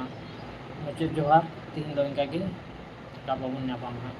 ᱢᱩᱪᱟᱹᱫ ᱡᱚᱦᱟᱨ, ᱛᱤᱦᱤᱧ ᱫᱚ ᱤᱱᱠᱟ ᱜᱮ, ᱜᱟᱯᱟ ᱵᱚᱱ ᱧᱟᱯᱟᱢᱟ ᱦᱟᱸᱜ᱾